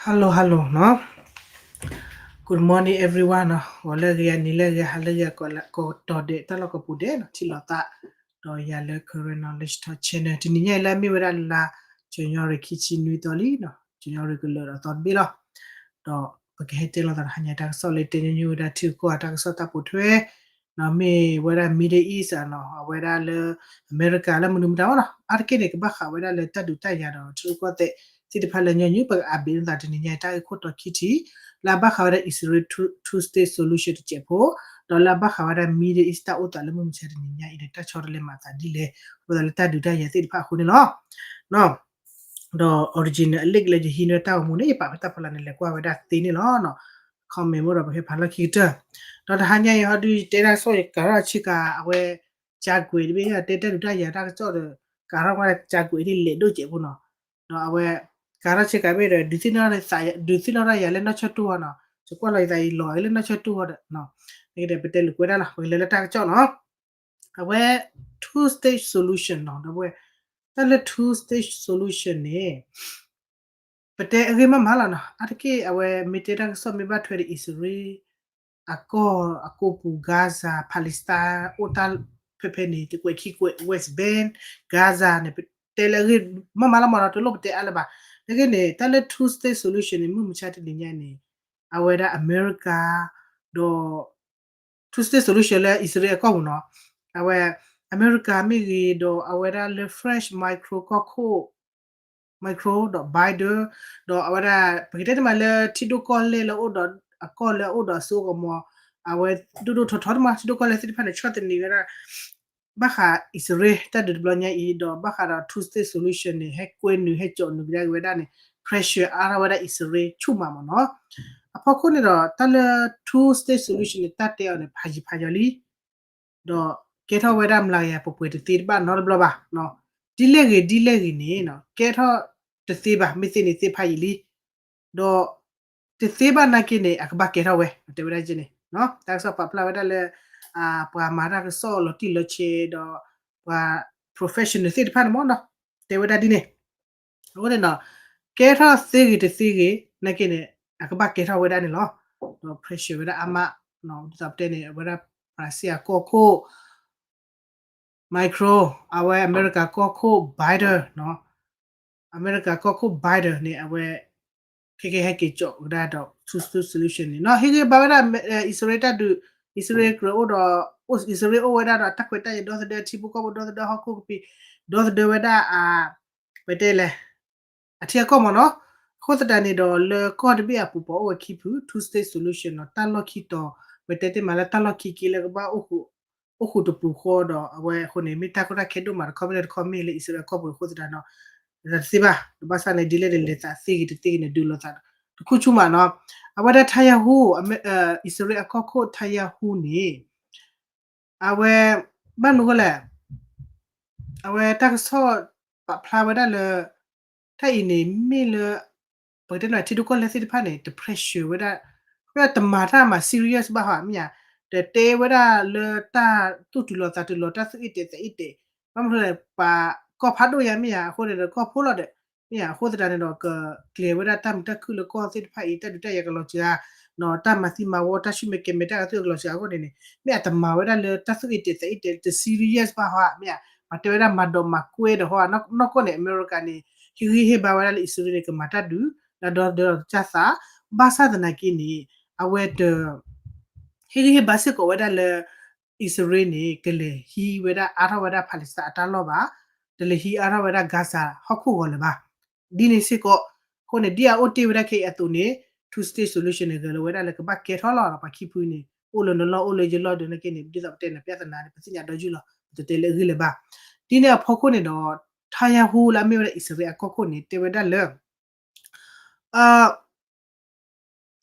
Hello hello နီၤ, Good morning everyone နီၤ, ဂီၤလၢအဂ့ၤ နံၤလၢအဂ့ၤ ဟါလၢအဂ့ၤ ကိးတီၤဒဲး တၢ်လီၢ်ကိးပူၤဒဲးနီၤ, ထံၣ်လိာ်သးဒီးယၤလၢ Karen Knowledge Talk Channel တနံၤညါအံၤလၢအမ့ၢ်ဝဲဒၣ်လါ January ခံဆံနွံသီလံနီၤ, January ကလၢာ်ဒီးသီတဘ့ၣ်လီၤ. ဒီးပကဟဲတဲလိာ်သးတဟါညါတၢ်ကစီၣ်လၢတဲညီနုၢ်ဝဲဒၣ်ထံဂုၤကီၢ်ဂၤ တၢ်ကစီၣ်တၢ်ပိာ်ထွဲ နီၤ, မ့ၢ်ဝဲဒၣ် Middle East နီၤ, အဝဲဒၣ်လၢ အမဲရကၤလၢမနုၤမတၤမနီၤ, အါတက့ၢ်န့ၣ် ကဘၣ်ဃးဝဲဒၣ်လၢတၢ်ဒုးတၢ်ယၤဒီးထံဂုၤကီၢ်ဂၤသ့ၣ်တဖၣ်လၢညီနုၢ် ပက update လိာ်သးတနံၤညါအံၤ တၢ်ဂ့ၢ်ခိၣ်တီခံထံၣ်, လၢအဘၣ်ဃးဝဲဒၣ် Israel two, two state solution တစဲးဖိ, ဒီးလၢအဘၣ်ဃးဝဲဒၣ် Middle East တၢ်အိၣ်သးလၢမုၢ်မဆါတနံၤညါအံၤဒီး တၢ်ဆီတလဲမၤသးဒ်လဲၣ်, အဃိသတးလၢတၢ်ဒုးတၢ်ယၤသ့ၣ်တဖၣ်အဃိန့ၣ်လီၤ. ဒီး original အ link လၢယဟံးန့ၢ်တၢ်ဂီၤမူန့ၣ် ယပာ်ဖဲတၢ်ဖီလာ်န့ၣ် လဲၤကွၢ်ဝဲဒၣ်သ့န့ၣ်လီၤ. Comment မ့ၢ်ဒီးပဟဲဖးလီၢ်ခံကတၢၢ်, ဒီးတဟါညါအံၤဟီဒုး ယတဲတၢ်ကစီၣ် ယကၤထီၣ်ဆ့ကၤ အဝဲ ကၤကွဲးတဘ့ၣ် တဲတၢ်ဒုးတၢ်ယၤတၢ်ကစီၣ်ဒီး ကၤထီၣ်ဝဲကၤကွဲးန့ၣ် လဲၤဒိၣ်စဲးဖိနီၤ, ဒီးအဝဲ ကၤထီၣ်ဆ့ကၤဘ့ၣ်ဒီး ဒုးသ့ၣ်နီၣ်တၢ်ယၤလၢနီၢ်ဆၢၣ်တူၢ်အီၤနီၤ, ယကွၢ်လီၤယသးအံၤလီၤလၢနီၢ်ဆၢၣ်တူၢ်အီၤဒီး ပတဲလိာ်ကွဲဒၣ်လီၤ, ပကလဲၤလၢတၢ်ကစီၣ်နီၤ. အဝဲ two state solution နီၤ, ဒီပုၢ်ဝဲၢ် တၢ်လၢ two state solution န့ၣ် ပတဲအဂ့ၢ်မးမးလီၤနီၤ, အါတက့ၢ်အဝဲမ့ၢ်တဲတၢ်ကစီၣ်မ့ၢ်ဘၣ်ထွဲဒီး အံၣ်စရ့လး အကီၢ်အကိာ်ပူၤ Gaza Palestine အိၣ်တၢ်ဖဲဖဲန့ၣ် တကွဲးခံကွဲး West Bank Gaza န့ၣ် ပတဲလၢအဂ့ၢ်မးမးလီၤမးနီၤ, တလိၣ်ပတဲအါလၢၤဘၣ်. နက့န့ၣ် တၢ်လၢ two state solution န့ၣ် မုၢ်မဆါတနံၤညါန့ၣ် အဝဲဒၣ်အမဲရကၤ ဒီး two state solution လၢအံၣ်စရ့လးအကီၢ်ပူၤနီၤ, အဝဲ အမဲရကၤမ့ၢ်ဂ့ၤ ဒီးအဝဲဒၣ်လၢ French Macron ကီၢ်ခိၣ် Macron ဒီး Biden ဒီးအဝဲဒၣ် ပကတဲတမံၤလၢထံဒိၣ်ကီၢ်လဲၢ်လၢအိၣ်ဒီးအကီၢ်လၢအအိၣ်ဒီးအစိကမီၤ အဝဲဒိၣ်ဒိၣ်ထီထီတမံၤ ထံဒိၣ်ကီၢ်လဲၢ်သ့ၣ်တဖၣ်န့ၣ် ဆီၣ်သနံးဝဲဒၣ် ဘၣ်ဃးအံၣ်စရ့လးတၢ်ဒုးတဘျီညါအံၤ ဒီးဘၣ်ဃးဒီး two state solution န့ၣ် ဟဲကွဲနုာ်ဟဲကၠီနုာ်ကဒါက့ၤဝဲဒၣ်န့ၣ် pressure အါထီၣ်ဝဲဒၣ်အံၣ်စရ့လးဆူၣ်မးမးနီၤ. အဖီခိၣ်န့ၣ်ဒီး တၢ်လၢ two state solution န့ၣ် တၢ်တဲအီၤန့ၣ် ဖးယံၤဖးယီၤလံ ဒီးကဲထီၣ်ဝဲဒၣ်မျးကယၤပှဲၤပှဲၤတသ့တဘၣ်နီတဘျီဘၣ်. ဒ်လဲၣ်ဂ့ၤဒ်လဲၣ်ဂ့ၤန့ၣ် ကဲထီၣ်တသ့ဘၣ် မ့ၢ်သ့န့ၣ်သ့ဖးယံၤလံ ဒီးတသ့ဘၣ်နာ်က့န့ၣ် အကဘၣ်ကဲထီၣ်ဝဲ တဲဝဲဒၣ်က့န့ၣ် တၢ်ကစီၣ်ပာ်ဖျါဝဲဒၣ်လၢ ပှၤမၤတၢ်ကစီၣ်လီၤတံၢ်လီၤဆဲးဒီး ပှၤ professional သ့ၣ်တဖၣ်န့ၣ်မ့ၢ်နီၤ တဲဝဲဒၣ်ဒ်န့ၣ်. အဃိန့ၣ်ဒီး ကဲထီၣ်သ့ဂ့ၤတသ့ဂ့ၤ နာ်က့န့ၣ် အကဘၣ်ကဲထီၣ်ဝဲဒၣ်န့ၣ်လီၤ. ဒီး pressure ဝဲဒၣ်အါမး ဒ်သိးပတဲန့ၣ် အဝဲဒၣ် Brazil အကီၢ်ခိၣ် Macron အဝဲအမဲရကၤကီၢ်ခိၣ် Biden နီၤ အမဲရကၤကီၢ်ခိၣ် Biden န့ၣ် အဝဲ ခဲကဲဟဲက့ၤကၠီးကဒါဒီး two state solution န့ၣ်နီၤ ဟ့ၣ်ဂံၢ်ဘါဝဲဒၣ် အံၣ်စရ့လးတၢ်ဒုး အံၣ်စရ့လးကြၢးအိၣ်ဒီး အံၣ်စရ့လးအိၣ်ဝဲဒၣ်ဒီးတၢ်ခွဲးတၢ်ယာ်ဒီသဒၢ ထံဖိကီၢ်ဖိဒီသဒၢ ဟီၣ်ခိၣ်ကပံာ် ဒီသဒၢဝဲဒၣ်အ ပတဲလဲၣ် အထံအကီၢ်မ့ၢ်နီၤ. အဃိသတးန့ၣ်ဒီး လၢကီၢ်တဘ့ၣ်အပူၤပှၤအိၣ်ဝဲခံဖု two state solution နီၤ တၢ်လီၢ်ခံတီၤ ပတဲတ့ၢ်မးလၢတၢ်လီၢ်ခံက့လၢကဘၣ် အိၣ်ဃုာ်တပူၤဃီဒီး အဝဲအဃိန့ၣ် မ့ၢ်တၢ်ကီတၢ်ခဲဒိၣ်မးတခီမ့ၢ်လၢ အံၣ်စရ့လးအကီၢ်ပူၤအဃိသတးနီၤ တသ့ဘၣ် တဘၣ်ဆၣ်န့ၣ် ဒ်လဲၣ်ဒ်လဲၣ်သးသ့ဂ့ၤတသ့ဂ့ၤန့ၣ် ဒုးလိာ်သးတခုဆူၣ်မးနီၤ. အဝဲဒၣ် Netanyahu အံၣ်စရ့လးအကီၢ်ခိၣ် Netanyahu န့ၣ် အဝဲ ဘၣ်မနုၤအဃိလဲၣ် အဝဲတၢ်ကစီၣ်ပာ်ဖျါဝဲဒၣ်လၢ တၢ်အံၤန့ၣ်မ့ၢ်လၢ ပကတဲန့ၣ် ထံဒိၣ်ကီၢ်လဲၢ်သ့ၣ်တဖၣ်န့ၣ် တ pressure ဝဲဒၣ် ဝဲဒၣ်တမၤတၢ်မၤ serious ဘၣ်ဟီ မ့ၢ်ဧါ, တတဲဝဲဒၣ်လၢတၢ်သူၣ်တုၤလီၤသးတုၤလီၤ တၢ်သူၣ်အ့ၣ်တဲာ်သးအ့ၣ်တဲာ်, ဘၣ်မနုၤလဲၣ် ပှၤကီၢ်ဖးဒိၣ်ယါမ့ၢ်ဧါ, အဃိန့ၣ်ဒီးကီၢ်ဖိလီၤဒီး မ့ၢ်ဧါ, အဃိသတးန့ၣ်ဒီး ကကျဲၤဝဲဒၣ်တၢ်မုာ်တၢ်ခုၣ်လၢကီၢ်သ့ၣ်တဖၣ်အံၤ တၢ်ဒုးတၢ်ယၤကလီၤစှၤ, တၢ်မၤသံမၤဝီ တၢ်ဆူၣ်မဲာ်ကဲမဲာ်တၢ်ကသုၣ်ကလီၤစှၤအဂီၢ်န့ၣ်န့ၣ် မ့ၢ်အတမၤဝဲဒၣ်လၢတၢ်သူၣ်အ့ၣ်တဲာ်သးအ့ၣ်တဲာ် တ serious ဘၣ်ဟီ မ့ၢ်ဧါ, ပှၤတဲဝဲဒၣ်မၤဒိးမၤကွဲဒီးဟီ နီၢ်ကီၢ်န့ၣ် အမဲရကၤန့ၣ် ဟ့ၣ်ဂံၢ်ဟ့ၣ်ဘါဝဲဒၣ်လၢအံၣ်စရ့လးန့ၣ် ကမၤတၢ်ဒုး လၢဒီသဒၢဒီးကစၢ်သး, ဘၣ်ဆၣ်သနာ်က့န့ၣ် အဝဲတ ဟ့ၣ်ဂံၢ်ဟ့ၣ်ဘါစ့ၢ်ကီးဝဲဒၣ်လၢ အံၣ်စရ့လးန့ၣ် ကလဲၤဟံးဝဲဒၣ်အါထီၣ်ဝဲဒၣ် Palestine အတၢ်လီၢ်ဘၣ်, တလဲၤဟံးအါထီၣ်ဝဲဒၣ် Gaza ဟီၣ်ခိၣ်ဂီၤလၢၤဘၣ်. ဒ်န့ၣ်စ့ၢ်ကီး, အဃိန့ၣ် ဒ်အအိၣ်တ့ၢ်ဝဲဒၣ်ခဲအံၤအသိးန့ၣ် two state solution န့ၣ် ဂဲၤလိာ်ဝဲဒၣ်လၢကဘၣ်ကဲထီၣ်လီၤဒီး ပှၤခံဖုန့ၣ် အိၣ်လၢနလီၢ်အိၣ်လၢယလီၢ်ဒီး နာ်က့န့ၣ် ဒ်သိးပတဲန့ၣ် ပြဿနာန့ၣ် ပသ့ၣ်ညါဒီယုၢ်လီၤ, ပတတဲလၢအဂ့ၢ်လၢၤဘၣ်. ဒ်န့ၣ်အဖီခိၣ်န့ၣ်ဒီး Netanyahu လၢအမ့ၢ်ဝဲဒၣ်အံၣ်စရ့လးအကီၢ်ခိၣ်န့ၣ် တဲဝဲဒၣ်လၢ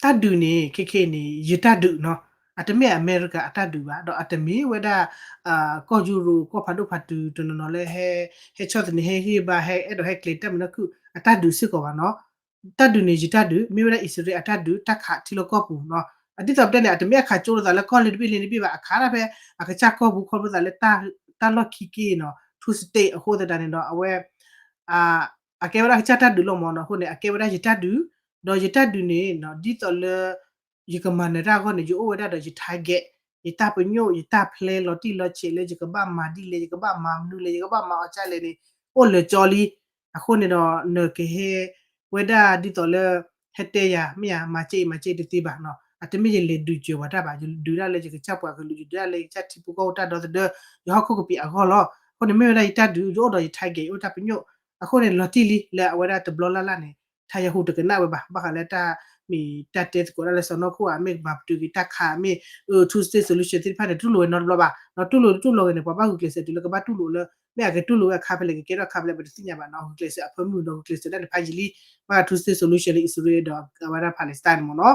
တၢ်ဒုးန့ၣ် ခဲခဲအံၤန့ၣ် ယတၢ်ဒုးနီၤ, အတမ့ၢ်အမဲရကၤအတၢ်ဒုးဘၣ်, ဒီးအတမ့ၢ်ဝဲဒၣ် ကီၢ်ယူရိၤ ကီၢ်ဖးဒိၣ်ဖးတုၤတနီၤနီၤလၢ ဟဲဆီၣ်သနံး ဟဲဟ့ၣ်ဘါ ဟဲအဲၣ်ဒိးဟဲကျဲၤတၢ်မုာ်တၢ်ခုၣ်အတၢ်ဒုးစ့ၢ်ကီးဘၣ်နီၤ. တၢ်ဒုးန့ၣ် ယတၢ်ဒုး မ့ၢ်ဝဲဒၣ်အံၣ်စရ့လးအတၢ်ဒုး တၢ်ခးထံလီၢ်ကီၢ်ပူၤနီၤ. အဒ်သိးပတဲန့ၣ် အတမ့ၢ်အခးကၠိလိာ်သးလၢကီၢ်လၢတဘ့ၣ်လၢတဘ့ၣ်ဘၣ်, အခးဒၣ်ဖဲအကစၢ်ကီၢ်ပူၤခီဖျိသးလၢ တၢ်လီၢ်ခံက့ၤနီၤ two state အဃိသတးန့ၣ်ဒီး အဝဲ အကဲဝဲဒၣ်ကစၢ်တၢ်ဒုးလီၤမးနီၤ. အဃိန့ၣ် အကဲဝဲဒၣ်ယတၢ်ဒုး ဒီးယတၢ်ဒုးန့ၣ် ဒ်သိးလၢ ယကမၤနၢၤတၢ်အဂီၢ်န့ၣ် ယအိၣ်ဝဲဒၣ်ဒီးယ target, ယတၢ်ပညိၣ် ယတၢ် plan လီၤတံၢ်လီၤဆဲးလၢယကဘၣ်မၤဒ်လဲၣ် ယကဘၣ်မၤမနုၤလဲၣ် ယကဘၣ်မၤအီၤကၢ်လဲၣ်န့ၣ် အိၣ်လၢာ်ကၠီလံ. အဃိန့ၣ်ဒီး နကဟဲဝဲဒၣ်ဒ်သိးလၢ ဟဲတဲယၤ မ့ၢ်ယၤ မၤစ့အံၤ မၤစ့တသ့ဘၣ်နီၤ. အတမ့ၢ်ယလဲၤဒုးစၢၤပှၤတၢ်ဘၣ်, ယဒုးဒၣ်လၢယကစၢ်ပှၤကလုာ် ယဒုးဒၣ်လၢယကစၢ်ထံဖိကီၢ်ဖိတၢ်ဒီသဒၢ ယဟီၣ်ခိၣ်ကပံာ်အဂီၢ်လီၤ. အဃိန့ၣ်မ့ၢ်ဝဲဒၣ်ယတၢ်ဒုး ယအိၣ်ဒီးယ target ယအိၣ်တၢ်ပညိၣ်. အဃိန့ၣ်လီၤတံၢ်လံ လၢအဝဲဒၣ်တဘျီလၢ်လၢ်န့ၣ် Netanyahu တကနၣ်ဝဲဘၣ်. ဘၣ်ဃးလၢတၢ်မ့ၢ်တၢ်တဲသကိးဒၣ်လၢစီၢ်နီၤခိၣ်ဧါ မ့ၢ်ကမၤပတုာ်က့ၤတၢ်ခး မ့ၢ် two state solution သ့ၣ်တဖၣ်န့ၣ် တူၢ်လိာ်ဝဲနီတဘျီဘၣ်. ဒီးတူၢ်လိာ်တတူၢ်လိာ်ဂ့ၤန့ၣ် ပှၤဘၣ်ဂုာ်ကျဲးစၢးတုၤလၢကဘၣ်တူၢ်လိာ်လၢ မ့ၢ်အကတူၢ်လိာ်ဝဲအခါဖဲလဲၣ် ကကဲထီၣ်အခါဖဲလဲၣ် ပတသ့ၣ်ညါဘၣ်နီၤ. ဂုာ်ကျဲးစၢးအဖၢမုၢ်ဒီးဂုာ်ကျဲးစၢးဒၣ်န့ၣ်ဖးယံာ်လံ. ဘၣ် two state solution လၢအံၣ်စရ့လးဒီးအဝဲဒၣ် Palestine န့ၣ်မ့ၢ်နီၤ.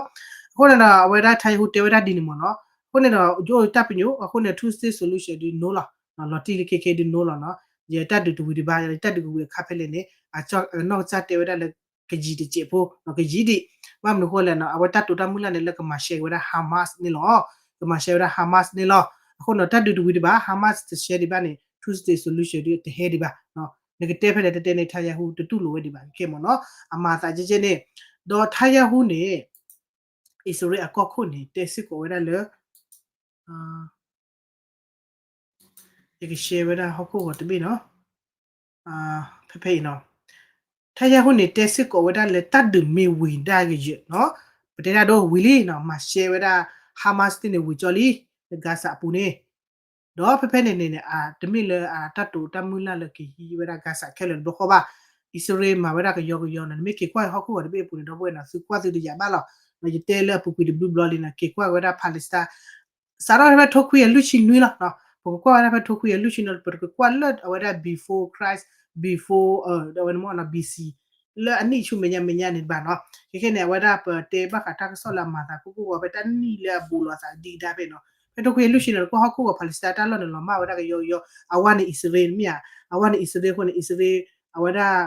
အဃိန့ၣ်ဒီး အဝဲဒၣ် Netanyahu တဲဝဲဒၣ်ဒ်န့ၣ်မ့ၢ်နီၤ. အဃိန့ၣ်ဒီး ယအိၣ်တၢ်ပညိၣ် အဃိန့ၣ် two state solution ဒုး no လီၤ. လီၤတံၢ်လံခဲခဲဒုး no လီၤနီၤ. ယတၢ်ဒုးတဝံၤတဘၣ် ယတၢ်ဒုးကဝံၤအခါဖဲလဲၣ်န့ၣ် အနီၢ်ကစၢ်တဲဝဲဒၣ်လၢ ကယံာ်တစဲးဖိ ကယံာ်ဒံး. ဘၣ်မနုၤအဃိလဲၣ်နီၤ အဝဲတၢ်တိာ်တၢ်မုၢ်လၢ်န့ၣ် လၢကမၤရှဲက့ၤဝဲဒၣ် Hamas န့ၣ်လီၤ. ကမၤရှဲဝဲဒၣ် Hamas န့ၣ်လီၤ. အဃိန့ၣ် တၢ်ဒုးတဝံၤတဘၣ် Hamas တရှဲဒံးဘၣ်န့ၣ် two state solution ဒုးတဟဲဒံးဘၣ်. နကတဲဖဲလဲၣ်တဲတဲန့ၣ် Netanyahu တတူၢ်လိာ်ဝဲဒံးဘၣ် ခဲမ့ၢ်နီၤ. အမၤသးကဲကဲန့ၣ် ဒီး Netanyahu န့ၣ် အံၣ်စရ့လးအကီၢ်ခိၣ်န့ၣ် တဲစ့ၢ်ကီးဝဲဒၣ်လၢ ယကရှဲဝဲဒၣ်ဟီၣ်ခိၣ်ဂီၤတဘ့ၣ်နီၤ. ဖဲဖဲအံၤနီၤ Netanyahu န့ၣ် တဲစ့ၢ်ကီးဝဲဒၣ်လၢ တၢ်ဒုးမ့ၢ်ဝံၤဒၣ်ကယဲၢ်နီၤ ပတဲဒၣ်ဒိဝံၤလံနီၤ မၤရှဲဝဲဒၣ် Hamas သ့ၣ်န့ၣ် ဝံၤကၠီလံ လၢ Gaza အပူၤန့ၣ် ဒီးဖဲဖဲန့ၣ်န့ၣ် တမ့ၢ်လၢအတၢ်တိာ်တၢ်မုၢ်လၢ်လၢကဟံးဝဲဒၣ် Gaza ခဲလၢာ်တဘျီဃီဘၣ်. အံၣ်စရ့လးမၤဝဲဒၣ်ကယီကယီနီၤ နမ့ၢ်က့ၤကွၢ်ဟီၣ်ခိၣ်ဂီၤတဘ့ၣ်အပူၤန့ၣ် ဒီပုၢ်ဝဲၢ်နီၤ သုကွၢ်သုတယာ်ဘၣ်လီၤ. ယတဲလၢအပူၤကွံာ်တဘျုးဘျီလံနီၤ က့ၤကွၢ်ဝဲဒၣ် Palestine စးထီၣ်ဖဲထိခွံအလွံၢ်ဆံနွံလီၤ. ပကကွၢ်ဝဲဒၣ်ဖဲထိခွံအလွံၢ်ဆံနွံ ပကကွၢ်လၢအဝဲဒၣ် before Christ, before အဝဲန့ၣ်မ့ၢ်နီၤ B C လၢအနံၣ်ဆူမဲာ်ညါမဲာ်ညါန့ၣ်တဘၣ်နီၤ. ခဲခဲန့ၣ် အဝဲဒၣ်ပတဲဘၣ်ဃးတၢ်ကစီၣ်လၢအမၤသးခိၣ်ခိၣ်ဂီၤ ဖဲတၢ်နံၣ်လၢအဘူးလီၤအသးဒံးကဒါဖဲနီၤ. ဖဲထိခွံအလွံၢ်ဆံနွံ ကွၢ်ဟီၣ်ခိၣ်ဂီၤ Palestine တၢ်လီၢ်န့ၣ် လီၤမၢ်ဝဲဒၣ်ကယီကယီ အဝဲန့ၣ်အံၣ်စရ့လးမ့ၢ်ဧါ, အဝဲန့ၣ်အံၣ်စရ့လးအဃိန့ၣ် အံၣ်စရ့လး အဝဲဒၣ်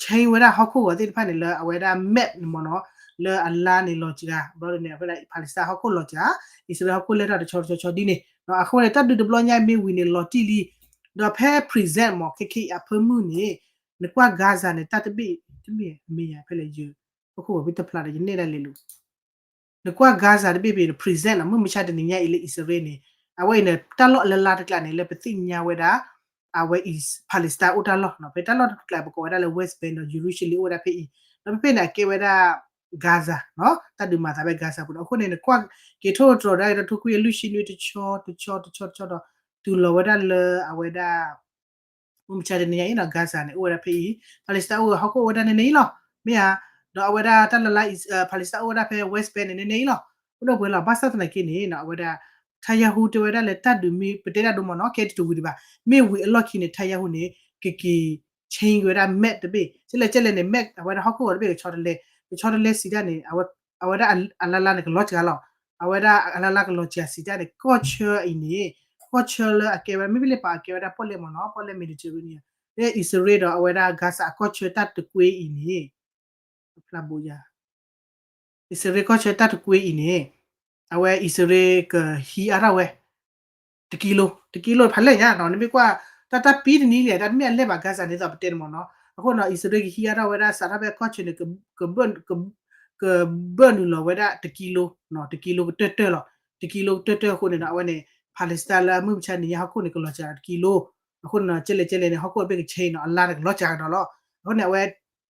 change ဝဲဒၣ်ဟီၣ်ခိၣ်ဂီၤသ့ၣ်တဖၣ်န့ၣ် လၢအဝဲဒၣ် map န့ၣ်မ့ၢ်နီၤ လၢအလါန့ၣ်လီၤစှၤ ဘျီန့ၣ် အဝဲဒၣ် Palestine ဟီၣ်ခိၣ်လီၤစှၤ အံၣ်စရ့လးဟီၣ်ခိၣ်လဲၢ်ထီၣ်တဆီတဆီဆီဒ်န့ၣ်. အဃိန့ၣ် တၢ်ဒုးတဘျီညါမ့ၢ်ဝံၤန့ၣ် လီၤတံၢ်လံ. ဒီးဖဲ present မ့ၢ် ခဲခဲအံၤအဖၢမုၢ်န့ၣ် နကွၢ် Gaza န့ၣ် တၢ်တဘ့ၣ်တမ့ၢ် မ့ၢ်ယၤဖဲလဲၣ်ယ ဟီၣ်ခိၣ်ဂီၤဖဲတဖျါဒီး ယနဲၣ်ဒၣ်လဲာ်လိၤ နကွၢ် Gaza တဘ့ၣ်ဖဲန့ၣ် present နီၤ မုၢ်မဆါတနံၤညါအံၤလၢအံၣ်စရ့လးန့ၣ် အဝဲအံၤန့ၣ် တၢ်လီၢ်အလါလါတကျးန့ၣ် လၢပသ့ၣ်ညါဝဲဒၣ် အဝဲ Palestine အိၣ်တၢ်လီၢ်နီၤ ဖဲတၢ်လီၢ်တကျးပကိးဝဲဒၣ်လၢ West Bank ဒီး Jerusalem အိၣ်ဝဲဒၣ်ဖဲအံၤ ဒီးဖဲဖဲန့ၣ် အကဲဝဲဒၣ် Gaza နီၤ တၢ်ဒုးမၤသးဖဲ Gaza ပူၤနီၤ အဃိန့ၣ် နကွၢ်က့ၤထိၣ်တြီၤဒီး ဒီးထိခွံအလွံၢ်ဆံနွံတဆီတဆီတဆီတဆီဒီး တုၤလီၤဝဲဒၣ်လၢအဝဲဒၣ် မုၢ်မဆါတနံၤညါအံၤနီၤ Gaza န့ၣ် အိၣ်ဝဲဒၣ်ဖဲအံၤ Palestine အိၣ်ဝဲဟီၣ်ခိၣ်အိၣ်ဝဲဒၣ်န့ၣ်န့ၣ်အံၤလီၤ မ့ၢ်ဧါ. ဒီးအဝဲဒၣ်တၢ်လၢလါ Palestine အိၣ်ဝဲဒၣ်ဖဲ West Bank န့ၣ်န့ၣ်အံၤလီၤ အိၣ်ဒၣ်ပှဲၤလီၤ ဘၣ်ဆၣ်သနာ်က့န့ၣ် အဝဲဒၣ် Netanyahu တဲဝဲဒၣ်လၢတၢ်ဒုးမ့ၢ် ပတဲဒၣ်ဒိမ့ၢ်နီၤ ကဲတတဝံၤဒံးဘၣ် မ့ၢ်ဝံၤအလီၢ်ခံန့ၣ် Netanyahu န့ၣ် ကက့ၤ change ဝဲဒၣ် map တဘ့ၣ် ကဲလဲၣ်ကဲလဲၣ်န့ၣ် map အဝဲဒၣ်ဟီၣ်ခိၣ်ဂီၤတဘ့ၣ်ကဆီတလဲ ကဆီတလဲစံးတၢ်န့ၣ် အဝဲဒၣ်အလါလါန့ၣ်ကလီၤစှၤလီၤ အဝဲဒၣ်အလါလါကလီၤစှၤစံးတၢ်န့ၣ် ကီၢ်ဆၢအံၤန့ၣ် ကီၢ်ဆၢလၢအကဲဝဲဒၣ် မ့မ့ၢ်လၢပာ်အကဲဝဲဒၣ်ပီၣ်လဲၣ်မ့ၢ်နီၤ ပီၣ်လဲၣ် Mediterranean လၢအံၣ်စရ့လးဒီးအဝဲဒၣ် Gaza အကီၢ်ဆၢတၢ်တကွ့အံၤန့ၣ် ဖျါဘိယါ အံၣ်စရ့လးကီၢ်ဆၢတၢ်တကွ့အံၤန့ၣ် အဝဲအံၣ်စရ့လးကဟံးအါထီၣ်ဝဲ တကံလိ တကံလိဖးလဲၢ်ညါနီၤ နမ့ၢ်ကွၢ် တၢ်တၢ်ပံတနံၤလဲၣ် တၢ်တမ့ၢ်အလဲၢ်ဘၣ် Gaza န့ၣ်သိးပတဲန့ၣ်မ့ၢ်နီၤ အဃိနီၤ အံၣ်စရ့လးကဟံးအါထီၣ်ဝဲဒၣ်စးထီၣ်ဖဲကီၢ်ဆၢန့ၣ် ကဘၢနုာ်လီၤဝဲဒၣ်တကံလိ တကံလိကတၢၢ်တၢၢ်လီၤ တကံလိကတၢၢ်တၢၢ်အဃိန့ၣ်ဒီး အဝဲန့ၣ် Palestine လၢအမုၢ်မဆါတနံၤညါဟီၣ်ခိၣ်န့ၣ် ကလီၤစှၤတကံလိ အဃိန့ၣ်ဒီး ကဲလဲၣ်ကဲလဲၣ်န့ၣ် ဟီၣ်ခိၣ်အဘ့ၣ်ကဆဲးနီၤ အလါန့ၣ်ကလီၤစှၤကဒီးလီၤ အဃိန့ၣ် အဝဲ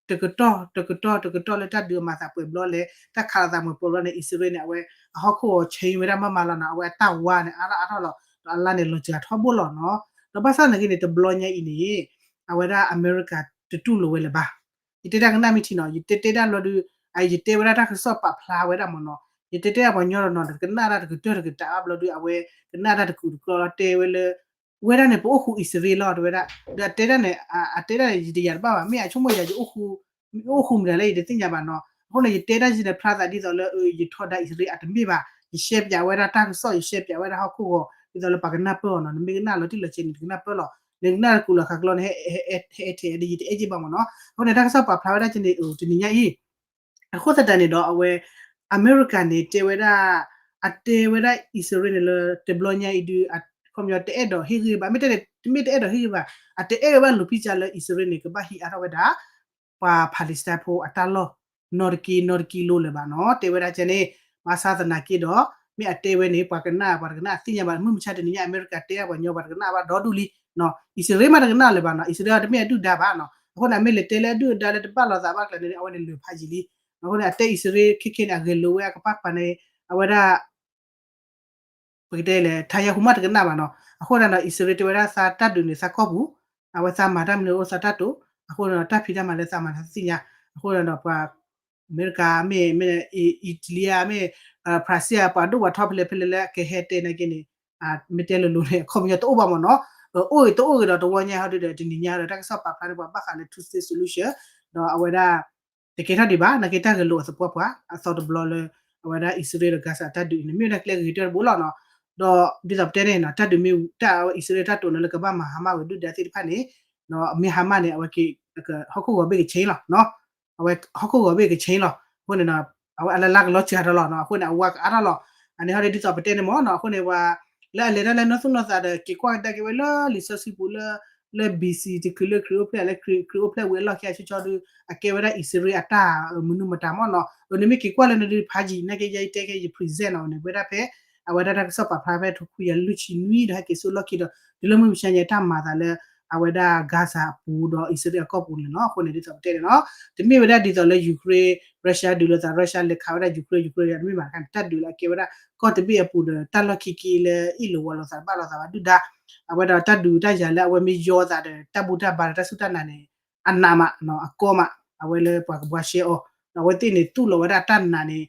တကတီၢ် တကတီၢ် တကတီၢ်လၢတၢ်ဒုးအမၤသးပှဲၤဘျီလဲၣ် တၢ်ခးလိာ်သးမုာ်ပှဲၤဘျီန့ၣ် အံၣ်စရ့လးန့ၣ် အဝဲ အဟီၣ်ခိၣ်အီၤဆဲးဝဲဒၣ်မးမးလီၤနီၤ အဝဲအတၢ်ဝါန့ၣ် အါထီၣ်အါထီၣ်လီၤ ဒီးအလါန့ၣ်လီၤစှၤထီဘိလီၤနီၤ ဒီးဘၣ်ဆၣ်သနာ်က့န့ၣ် တဘျီညါအံၤန့ၣ် အဝဲဒၣ်အမဲရကၤတတူၢ်လိာ်ဝဲလၢၤဘၣ် ယတဲတၢ်ကနၣ်မ့ၢ်ထံနီၤ ယတဲတဲဒၣ်ဘျီဒုး အယတဲဝဲဒၣ်တၢ်ကစီၣ်ပာ်ဖျါဝဲဒၣ်မ့ၢ်နီၤ ယတဲတဲဒၣ်ပှၤကညီဒီးနီၤ ကနၣ်တၢ်တကတၢၢ်တကတၢၢ်ဘျီဒုး အဝဲကနၣ်တၢ်တကူာ်တကျီလီၤ တဲဝဲလၢ ဝဲဒၣ်န့ၣ် ပအိၣ်ဃူအံၣ်စရ့လးလီၤ တဲဝဲဒၣ် ဒီးတဲဒၣ်န့ၣ် အတဲဒၣ်န့ၣ် ယတယာ်တဘၣ်ဘၣ် မ့ၢ်အဆိကမိၣ်ယၤ ယအိၣ်ဃူ ယအိၣ်ဃူမတၤလဲၣ် ယတသ့ၣ်ညါဘၣ်နီၤ အဃိန့ၣ် ယတဲဒၣ်ယဲန့ၣ် ဖျါသးဒ်သိးလၢ ယထီဒါအံၣ်စရ့လးအတမ့ၢ်ဘၣ် ယရှဲပၠးဝဲဒၣ်တၢ်ကစီၣ် ယရှဲပၠးဝဲဒၣ်ဟီၣ်ခိၣ်ဂီၤ ဒ်သိးလၢပှၤကနၢ်ပၢၢ်အီၤနီၤ နမ့ၢ်ကနၣ်လီၤတံၢ်လီၤဆဲးန့ၣ် တကနၢ်ပၢၢ်လီၤ နကနၣ်တကူာ်လီၤခးကျီန့ၣ် ဟဲအဲၣ်ထဲးဒီး ယတအဲၣ်က့ဘၣ်မ့ၢ်နီၤ အဃိန့ၣ် တၢ်ကစီၣ်ပာ်ဖျါဝဲဒၣ်ကန့ၣ် တနံၤညါအံၤ အဃိသတးန့ၣ်ဒီး အဝဲ အမဲရကၤန့ၣ် တဲဝဲဒၣ် အတဲဝဲဒၣ်အံၣ်စရ့လးန့ၣ်လၢ တဘျီညါအံၤဒုး ခီပညီတအဲၣ်ဒိးဟ့ၣ်ဂံၢ်ဘၣ် မ့ၢ်တဲန့ၣ် တမ့ၢ်တအဲၣ်ဒိးဟ့ၣ်ဂံၢ်ဘၣ် အတအဲၣ်ဝဲဘၣ်လိာ်ဖံးစါလၢအံၣ်စရ့လးန့ၣ် ကဘၣ်ဟံးအါထီၣ်ဝဲဒၣ် ပှၤ Palestine ဖိအတၢ်လီၢ် နီတက့နီတက့လိၤလၢၤဘၣ်နီၤ တဲဝဲဒၣ်ကဲန့ၣ် ဘၣ်ဆၣ်သနာ်က့ဒီး မ့ၢ်အတဲဝဲန့ၣ် ပှၤကနၣ် ပှၤတကနၣ်အသ့ၣ်ညါဘၣ် မုၢ်မဆါတနံၤညါ အမဲရကၤတဲဒၣ်ပှၤညီ ပှၤတကနၣ်ဘၣ်ဒီဒူၣ်လံ အံၣ်စရ့လးမ့ၢ်တကနၣ်လၢၤဘၣ်နီၤ အံၣ်စရ့လးတမ့ၢ်အဒုၣ်ဒါဘၣ်နီၤ အဃိန့ၣ် အမ့ၢ်လဲၤတဲလၢအဒုၣ်အဒါလၢတဘၣ်လိာ်သးဘၣ်ကျဲန့ၣ် အဝဲန့ၣ်လၢာ်ဖးယံာ်လံ အဃိန့ၣ် အတဲအံၣ်စရ့လးခဲခဲန့ၣ် အဂဲၤလိာ်ဝဲအကပၣ်ပှၤန့ၣ် အဝဲဒၣ် ပကတဲလဲၣ် ထါယၤဟူမးတကနၣ်ဘၣ်နီၤ အဃိန့ၣ်ဒီး အံၣ်စရ့လးတဲဝဲဒၣ်သးတၢ်ဒုးန့ၣ်သးကီၢ်ပူၤ အဝဲသးမၤတၢ်မနုၤအိၣ်သးတၢ်တိာ် အဃိန့ၣ်ဒီး တၢ်ဖံးတၢ်မၤလၢသးမၤသးသ့ၣ်ညါ အဃိန့ၣ်ဒီးပှၤ အမဲရကၤမ့ၢ် မ့ၢ် အံၣ်တလံဧါ မ့ၢ် ဖရၣ်စ့ၣ်ဧါ ပှၤဒိၣ်ပှၤထီဖဲလဲၣ်ဖဲလဲၣ်လၢကဟဲတဲနာ်က့န့ၣ် မ့ၢ်တဲလိၤလိၤန့ၣ် အခီပညီတအိၣ်ဘၣ်မ့ၢ်နီၤ အိၣ်အံၤတအိၣ်ဂ့ၤဒီးတဝီညါဟီဒုဒီး တနံၤညါဒီး တၢ်ကစီၣ်ပာ်ဖျါန့ၣ် ပှၤဘၣ်ဃးလၢ Tuesday Solution ဒီးအဝဲဒၣ် တကဲထီၣ်ဒံးဘၣ် နာ်က့တၢ်ဂဲၤလိာ်အသပှၢ်ပှၢ် အသီတဘျီလၢ အဝဲဒၣ်အံၣ်စရ့လးဒီး Gaza အတၢ်ဒုးအံၤန့ၣ် မ့ၢ်ဝဲဒၣ်ကျဲဂ့ၤကတၢၢ်တဘိလီၤနီၤ ဒီးဒ်သိးပတဲန့ၣ်နီၤ တၢ်ဒုးမ့ၢ်တၢ်အံၣ်စရ့လးတၢ်တိာ်န့ၣ်လၢကဘၣ်မၤဟါမၢ်ဝဲဒုၣ်ဒါသ့ၣ်တဖၣ်န့ၣ် မ့ၢ်ဟါမၢ်န့ၣ် အဝဲက့ၤ ဟီၣ်ခိၣ်ဂီၤဘ့ၣ်က change လီၤ အဝဲဟီၣ်ခိၣ်ဂီၤဘ့ၣ်က change လီၤ အဃိန့ၣ် အဝဲအလၢ်လၢ်ကလီၤစှၤထီၣ်လီၤနီၤ အဃိန့ၣ် အဝဲကအါထီၣ်လီၤ အန့ၣ်ဟီဒ်သိးပတဲန့ၣ်မ့ၢ်နီၤ အဃိန့ၣ်ပှၤ လၢအလဲၤတၢ်လၢနီၢ်သူၣ်နီၢ်သးဒီး က့ၤကွၢ်ကဒါက့ၤဝဲလၢလံာ်စီဆှံပူၤလၢ လၢ B C တချုးလၢခရံာ်အိၣ်ဖျဲၣ်လၢခရံာ်အိၣ်ဖျဲၣ်ဝံၤအလီၢ်ခံအဆၢကတီၢ်ဒီး အကဲဝဲဒၣ်အံၣ်စရ့လးအတၢ်မနုၤမတၤမ့ၢ်နီၤ အန့ၣ်မ့ၢ်က့ၤကွၢ်လၢနဒုးဖးယံာ် နာ်က့ယဲအံၤတဲက့ၤယ present နီၤ အန့ၣ်ဝဲဒၣ်ဖဲ အဝဲဒၣ်တၢ်ကစီၣ်ပာ်ဖျါဖဲထိခွံကယၤလွံၢ်ဆံနွံဒီး ဟဲက့ၤဆူလီၢ်ခံဒီး တုၤလၢမုၢ်မဆါညါတၢ်မၤသးလၢ အဝဲဒၣ် Gaza အပူၤဒီးအံၣ်စရ့လးအကီၢ်ပူၤန့ၣ်လီၤ အဃိန့ၣ်ဒ်သိးပတဲန့ၣ်နီၤ တမ့ၢ်ဝဲဒၣ်ဒ်သိးလၢ Ukraine Russia ဒုးလိာ်သး Russia လဲၤခးဝဲဒၣ် Ukraine Ukraine တမ့ၢ်ဘၣ်တခါန့ၣ် တၢ်ဒုးလၢအကဲဝဲဒၣ်ကီၢ်တဘ့ၣ်အပူၤဒီး တၢ်လီၢ်ခံက့လၢအ့ၣ်လိာ်ဝီလိာ်သးဘၣ်လိာ်သးဘၣ်ဒုၣ်ဒါ အဝဲဒီးတၢ်ဒုးတၢ်ယၤလၢအဝဲမ့ၢ်ယီသးဒီး တၢ်ဘူၣ်တၢ်ဘါဒီးတၢ်စူၢ်တၢ်နာ်န့ၣ် အနးမး အကီမး အဝဲလၢပှၤကဘှါရှဲအီၤ ဒီးအဝဲသ့ၣ်န့ၣ် သူၣ်လီၤဝဲဒၣ်တၢ်နာ်န့ၣ်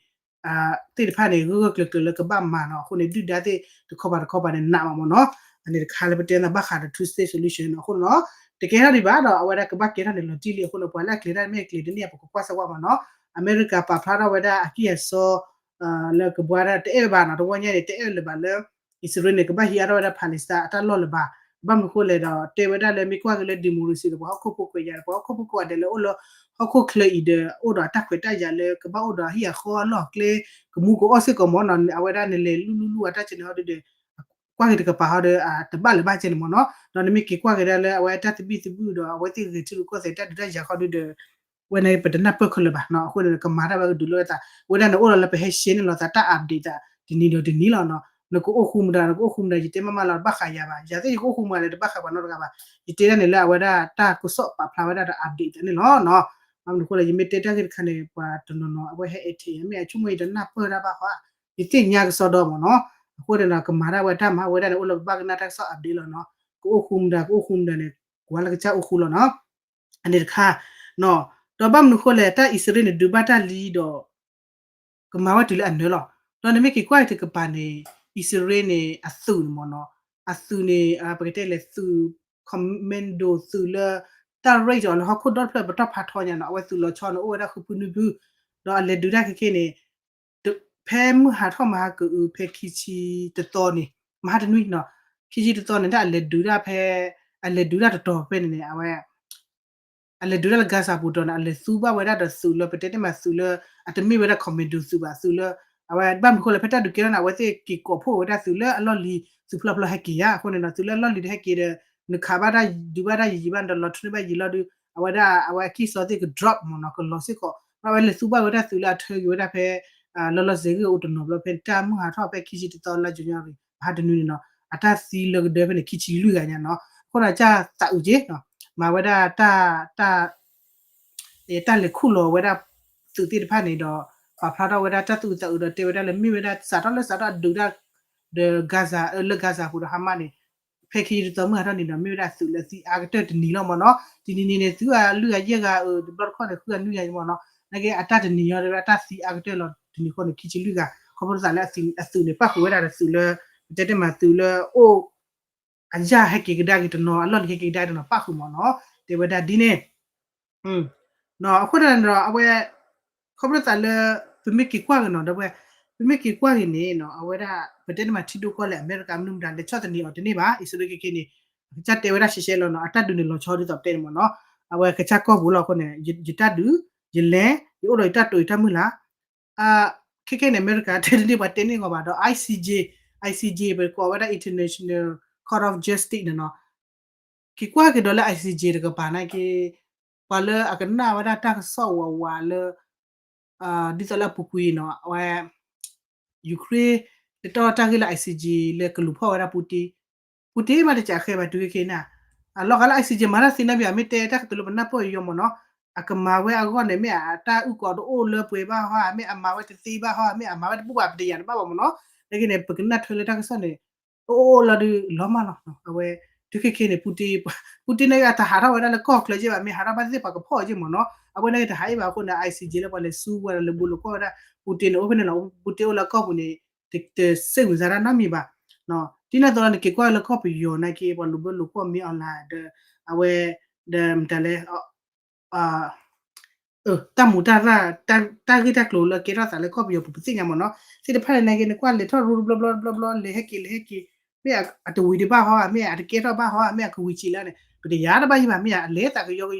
သ့ၣ်တဖၣ်န့ၣ် ဂၢၢ်ဂၢၢ်ကျၢၤကျၢၤလၢကဘၣ်မၤနီၤ အဃိန့ၣ် ဒုၣ်ဒါသ့ၣ်တခီပၤတခီပၤန့ၣ် နးမးမ့ၢ်နီၤ အန့ၣ်တခါလၢပတဲသးဘၣ်ဃးဒီး Tuesday Solution နီၤ အဃိန့ၣ်နီၤ တကဲထီၣ်ဒံးဘၣ်ဒီး အဝဲဒၣ်ကဘၣ်ကဲထီၣ်န့ၣ်လီၤတံၢ်လံ အဃိန့ၣ် ပှၤလၢအကျဲၤတၢ်မ့ၢ်အကျဲၤတန့ၢ် ပကကွၢ်စၢၤဝဲမ့ၢ်နီၤ အမဲရကၤပာ်ဖျါထီၣ်ဝဲဒၣ်အကံၢ်အစီ လၢကဘှါဒၣ်တအဲၣ်ဘၣ်နီၤ တဝီညါန့ၣ် တအဲၣ်လၢၤဘၣ်လၢ အံၣ်စရ့လးန့ၣ် ကဘၣ်ဟံးအါထီၣ်ဝဲဒၣ် Palestine အတၢ်လီၢ်လၢၤဘၣ် ဘၣ်မနုၤဃိလဲၣ်ဒီး တဲဝဲဒၣ်လၢမ့ၢ်ကွၢ်က့ၤလၢ democracy ဒီး ပှၤဟီၣ်ခိၣ်ဖိခွဲးယာ်ဒီး ပှၤဟီၣ်ခိၣ်ဖိခွဲးယာ်ဒဲးလၢအိၣ်လၢ ဟီၣ်ခိၣ်ချၢအံၤဒီး အိၣ်ဒီးအတၢ်ခွဲးတၢ်ယာ်လၢကဘၣ်အိၣ်ဒီးအဟံၣ်အဃီအလီၢ်အကျဲ ကမူကအိၣ်စ့ၢ်ကီးမ့ၢ်နီၤ အဝဲဒၣ်န့ၣ်လဲၤလူၤလူၤလူၤအတၢ်ကဲန့ၣ်ဟီဒုဒီး ကွၢ်က့ၤတကပၤဟီဒီး တဘၣ်လၢၤဘၣ်ကဲန့ၣ်မ့ၢ်နီၤ ဒီးနမ့ၢ်က့ၤကွၢ်က့ၤဒၣ်လၢအဝဲတၢ်သဘံၣ်သဘုၣ်ဒီး အဝဲသ့ၣ်ဂဲၤထံရူၢ်ကီၢ်သဲးတၢ်ဒုးတၢ်ယၤဃီဒုဒီး ဝဲန့ၣ်ပတနၢ်ပၢၢ်ခဲလၢာ်ဘၣ်နီၤ အဃိန့ၣ် ကမၤတၢ်ဝဲကဒုးလိာ်ဝဲသး ဝဲဒၣ်န့ၣ်အိၣ်ဒီးလၢပဟဲ share န့ၢ်လိာ်သးတၢ် update သး တနံၤဒီးတနံၤလီၤနီၤ နကအိၣ်ဃူမတၤ နကအိၣ်ဃူမတၤ ယတဲမးမးလီၤ တဘၣ်ဃးယၤဘၣ် ယၤသ့ၣ်ယကအိၣ်ဃူမတၤလၢတဘၣ်ဃးပှၤနီတဂၤဘၣ် ယတဲဒၣ်န့ၣ်လၢအဝဲဒၣ်တၢ်ကစီၣ်ပာ်ဖျါဝဲဒၣ်ဒီး update သးန့ၣ်လီၤနီၤ ဘၣ်မနုၤဃိလဲၣ် ယမ့ၢ်တဲတၢ်ဂ့ၢ်တခါန့ၣ် ပှၤတနီၤနီၤ အဝဲဟဲအဲၣ်ထဲ မ့ၢ်အဆိကမိၣ်ယတနၢ်ပၢၢ်တၢ်ဘၣ်ဃီ ယသ့ၣ်ညါကစီဒီမ့ၢ်နီၤ အဃိန့ၣ်ဒီး ကမၤတၢ်ဝဲတၢ်မၤဝဲဒၣ်န့ၣ် အိၣ်လၢပဘၣ်ကနၣ်တၢ်ကစီၣ် update လီၤနီၤ ကအိၣ်ဃူမတၤ ကအိၣ်ဃူမတၤန့ၣ် ကွၢ်လၢကစၢ်အိၣ်ဃူလီၤနီၤ အန့ၣ်တခါ ဒီးဘၣ်မနုၤဃိလဲၣ် တၢ်အံၣ်စရ့လးန့ၣ် ဒုးဘၣ်တၢ်လံဒီး ကမၤဝဲတုၤလၢအနၢၤလီၤ ဒီးနမ့ၢ်က့ၤကွၢ်တကပၤန့ၣ် အံၣ်စရ့လးန့ၣ် အသုးန့ၣ်မ့ၢ်နီၤ အသုးန့ၣ် ပကတဲလဲၣ်သုး commando သုးလၢ တၢ်ရ့အီၤလၢဟီၣ်ခိၣ်ဒီတဖျၢၣ်ပတီၢ်ဖးထီညါနီၤ အဝဲသုးလီၤဆီန့ၣ် အိၣ်ဝဲဒၣ်ဃုဖုနွံဖု ဒီးအလဲၤဒုးတၢ်ခဲခဲန့ၣ် ဖဲမုၢ်ဟးထီၣ်မဟါကအုးဖဲခံဆံတသီန့ၣ် မဟါတနွံနီၤ ခံဆံတသီန့ၣ် တၢ်အလဲၤဒုးတၢ်ဖဲ အလဲၤဒုးတၢ်တတီၤဖဲန့ၣ်န့ၣ် အဝဲ အလဲၤဒုးတၢ်လၢ Gaza ပူၤတီၤန့ၣ် အလဲၤသူဘၣ်ဝဲဒၣ်ဒီးသုးလၢ ပတဲတ့ၢ်မးသုးလၢ အတမ့ၢ်ဝဲဒၣ် commando သုးဘၣ် သုးလၢ အဝဲဘၣ်မနုၤဃိလၢ ဖဲတၢ်ဒုးကဲထီၣ်န့ၣ် အဝဲသ့ၣ်က့ၤကိးဖှိၣ်ဝဲဒၣ်သုးလၢအလီၢ်လံၤ သုးဖျိဖျိဟဲက့ၤဧါ အဃိန့ၣ်ဒီး သုးလၢအလီၢ်လံၤဒီးဟဲက့ၤဒီး နခးဘၣ်တၢ်ဒုးဘၣ်တၢ်ယံာ်ယံာ်ဘၣ်ဒီး လီၤထူန့ၢ်ဘၣ်ယံာ်လီၤဒီး အဝဲဒၣ် အဝဲအကံၢ်စီသ့ၣ်က drop မ့ၢ်နီၤ ကလီၤစ့ၢ်ကီး ဒီးအဝဲလဲၤသူဘၣ်ဝဲဒၣ်သုးလၢအထၢက့ၤဝဲဒၣ်ဖဲ လီၤလီၤဆဲးဂ့ၢ်အိၣ်တနီၤဘျီ ဖဲတၢ်မုၢ်ဟးထီၣ်ဖဲခံဆံတသီလါ January မဟါတနွံန့ၣ်နီၤ အတၢ်သံလၢကဒၢဖဲန့ၣ် ခံဆံလွံၢ်ဂၤညါနီၤ အဃိဒီးကစၢ်သးအုးက့ၤ မၤဝဲဒၣ်တၢ် တၢ် တၢ်လဲၤခူၣ်လီၤဝဲဒၣ် သုးသ့ၣ်တဖၣ်န့ၣ်ဒီး ပာ်ဖျါထီၣ်ဝဲဒၣ်တၢ်သူၣ်အုးသးအုးဒီးတဲဝဲဒၣ်လၢမ့ၢ်ဝဲဒၣ်စးထီၣ်လၢစးထီၣ်အဒုးတၢ် ဒီး Gaza လၢ Gaza ပူၤဒီး Hamas န့ၣ် ဖဲခံဆံတသီမုၢ်ဟးထီၣ်န့ၣ်ဒီး မ့ၢ်ဝဲဒၣ်သုးလၢသံအါကတၢၢ်တနံၤလီၤမ့ၢ်နီၤ တနံၤနံၤန့ၣ် သုးအလွံၢ်ဂၤယဲၢ်ဂၤအုး တဘျီတခီၣ်န့ၣ် ဃုဂၤနွံဂၤမ့ၢ်နီၤ နာ်က့အတၢ်တနံၤညီဒီးအတၢ်သံအါကတၢၢ်လီၤ တနံၤဃီန့ၣ် ခံဆံလွံၢ်ဂၤ ခီဖျိသးလၢအသုးန့ၣ် ပၣ်ဃုာ်ဝဲဒၣ်ဒီးသုးလၢ ပတဲတ့ၢ်မးသုးလၢအိၣ် အယၢ်ဟဲက့ၤကဒါက့ၤတနီၤ အလီၢ်လံၤဟဲက့ၤကဒါက့ၤတနီၤ ပၣ်ဃုာ်မ့ၢ်နီၤ တဲဝဲဒၣ်ဒ်န့ၣ် အဃိဒီးအဝဲ ခီဖျိသးလၢ ပမ့ၢ်က့ၤကွၢ်က့ၤနီၤ ဒီပုၢ်ဝဲၢ် ပမ့ၢ်က့ၤကွၢ်က့ၤန့ၣ်နီၤ အဝဲဒၣ် ပတဲတ့ၢ်မးထံဒိၣ်ကီၢ်လဲၣ် အမဲရကၤမနုၤမတၤ လဲၤဆီၣ်သနံးအီၤတန့ၢ်ဘၣ် အံၣ်စရ့လးခဲခဲန့ၣ် အကစၢ်တဲဝဲဒၣ်ရှဲရှဲလီၤနီၤ အတၢ်ဒုးန့ၣ်လီၤဆီဒ်သိးပတဲန့ၣ်မ့ၢ်နီၤ အဝဲကစၢ်ကီၢ်ပူၤလီၤအဃိန့ၣ် ယတၢ်ဒုး ယလဲၤ ယအိၣ်ဒီးယတၢ်တိာ်ယတၢ်မုၢ်လၢ် ခဲခဲန့ၣ် အမဲရကၤတဲတန့ၢ်ပှၤတဲန့ၢ်ဂီၤဘၣ်ဒီး ICJ ICJ ပကိးဝဲဒၣ် International Court of Justice န့ၣ်နီၤ က့ၤကွၢ်က့ၤဒီးလၢ ICJ တကပၤနာ်က့ ပှၤလၢအကနၣ်ဝဲဒၣ်တၢ်ကစီၣ်ဝးဝးလၢ ဒ်သိးလၢအပူၤကွံာ်နီၤ အဝဲ Ukraine လဲၤတီၢ်တၢ်ဂ့ၢ်လၢ I C J လၢကလူၤဖီၣ်ဝဲဒၣ် Putin, Putin မ့ၢ်တစဲးဃဲဘၣ် တုၤခဲကနံၣ်န့ၣ် အလီၤဂာ်လၢ I C J မၤတၢ်သ့နီတမံၤ မ့ၢ်တဲတၢ်ကတိၤလၢပနၢ်ပၢၢ်ယိာ်မ့ၢ်နီၤ, အကမၤဝဲအဂီၢ်န့ၣ် မ့ၢ်အတၢ်အုၣ်ကီၤတအိၣ်လၢပှဲၤဘၣ်ဟီဧါ, မ့ၢ်အမၤဝဲတသ့ဘၣ်ဟီဧါ, မ့ၢ်အမၤဝဲတဘူၣ်ဘၣ် ပတယာ်တဘၣ်ဘၣ်မ့ၢ်နီၤ, နာ်က့န့ၣ် ပကနၣ်ထွဲလၢတၢ်ကစီၣ်န့ၣ် အိၣ်အိၣ်လီၤဒုးလီၤမးလီၤ. အဝဲ တုၤခဲကနံၣ်န့ၣ် Putin, Putin နာ်က့အတဟးထီၣ်ဝဲဒၣ်လၢကီၢ်ချၢက့ဘၣ်, မ့ၢ်ဟးထီၣ်ဘၣ်သ့ၣ်ပှၤကဖီၣ်အီၤက့မ့ၢ်နီၤ, အဝဲနာ်က့တဟးအံၤဘၣ်အဃိန့ၣ် I C J လၢပှၤလဲၤဆူဝဲဒီးလဲၤဘူးလိာ်ကွီၢ်ဝဲဒၣ် Putin န့ၣ် အိၣ်ဖဲန့ၣ်လီၤ, Putin အိၣ်လၢကီၢ်ပူၤန့ၣ် တစ့ၣ်ဝံၤစါတၢ်နီတမံၤဘၣ်. ဒ်န့ၣ်အသိးလီၤ နက့ၤကွၢ်လၢကီၢ်ပယီၤနာ်က့ ပှၤလူၤဘၢလိာ်ကွီၢ်မ့ၢ် online ဒီး အဝဲ ဒီးမတၤလဲၣ် တၢ်မူၤတၢ်ရၢ် တၢ်ဂ့ၢ်တၢ်ကျိၤလၢကဲထီၣ်သးလၢကီၢ်ပယီၤပူၤ ပသ့ၣ်ညါမ့ၢ်နီၤ, သ့ၣ်တဖၣ်န့ၣ် နာ်က့ နကွၢ်လဲၤထီၣ်ရူတဘျီဘျီတဘျီဘျီ လဲၤဟဲက့ၤလဲၤဟဲက့ၤ, မ့ၢ်အတဝံၤဒံးဘၣ်ဟီဧါ, မ့ၢ်အတကဲထီၣ်ဘၣ်ဟီဧါ, မ့ၢ်အကဝံၤစံးလၢန့ၣ် ပတယာ်တဘၣ်ယံၤဘၣ်, မ့ၢ်အလဲၤသးကယီကယီ,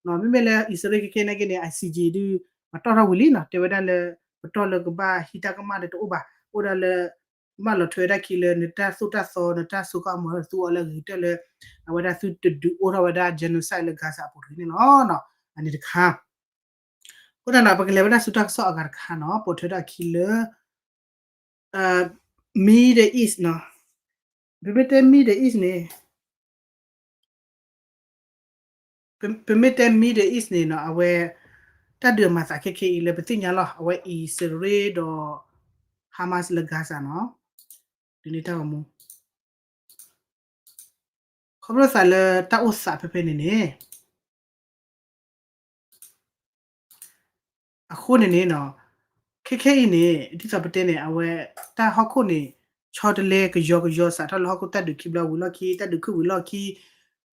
မ့မ့ၢ်လၢအံၣ်စရ့လးခဲခဲနာ်က့န့ၣ် I C J ဒုး ပတီၢ်ထီၣ်ဝံၤလံနီၤ, တဲဝဲဒၣ်လၢ ပတီၢ်လၢကဘၣ်ဟံးတၢ်ကမၣ်ဒီးတအိၣ်ဘၣ်, အိၣ်ဒၣ်လၢ မၢလီၤထွဲဝဲဒၣ်ခံလၢနတၢ်သိၣ်တၢ်သီ နတၢ်စိကမီၤ သူအီၤလၢအဂ့ၤကတၢၢ်လၢ အဝဲဒၣ်သုတဒုးအိၣ်ထီၣ်ဝဲဒၣ် genocide လၢ Gaza အပူၤတဂ့ၤန့ၣ်လီၤ. အန့ၣ်တခါ, အဃိသတးန့ၣ် ပကလဲၤဝဲဒၣ်ဆူတၢ်ကစီၣ်အဂၤတခါနီၤ, ပိာ်ထွဲထီၣ်အခံလၢ Middle East နီၤ, ပမ့ၢ်တဲ Middle East န့ၣ် ပမ့ၢ်တဲ Middle East န့ၣ်နီၤ အဝဲ တၢ်ဒုးအမၤသးခဲခဲအံၤလၢပသ့ၣ်ညါလီၤ, အဝဲအံၣ်စရ့လးဒီး Hamas လၢ Gaza နီၤ, ဒ်န့ၣ်တၢ်ဂီၤမူ ခီဖျိသးလၢတၢ်အိၣ်သးဖဲဖဲန့ၣ်န့ၣ် အဃိန့ၣ်န့ၣ်နီၤ, ခဲခဲအံၤန့ၣ် ဒ်သိးပတဲန့ၣ် အဝဲ တၢ်ဟီၣ်ခိၣ်န့ၣ် ဆီတလဲကယီကယီ စးထီၣ်လၢဟီၣ်ခိၣ်တၢ်ဒုးခံဘျီဝံၤလီၢ်ခံ တၢ်ဒုးခုၣ်ဝံၤလီၢ်ခံ,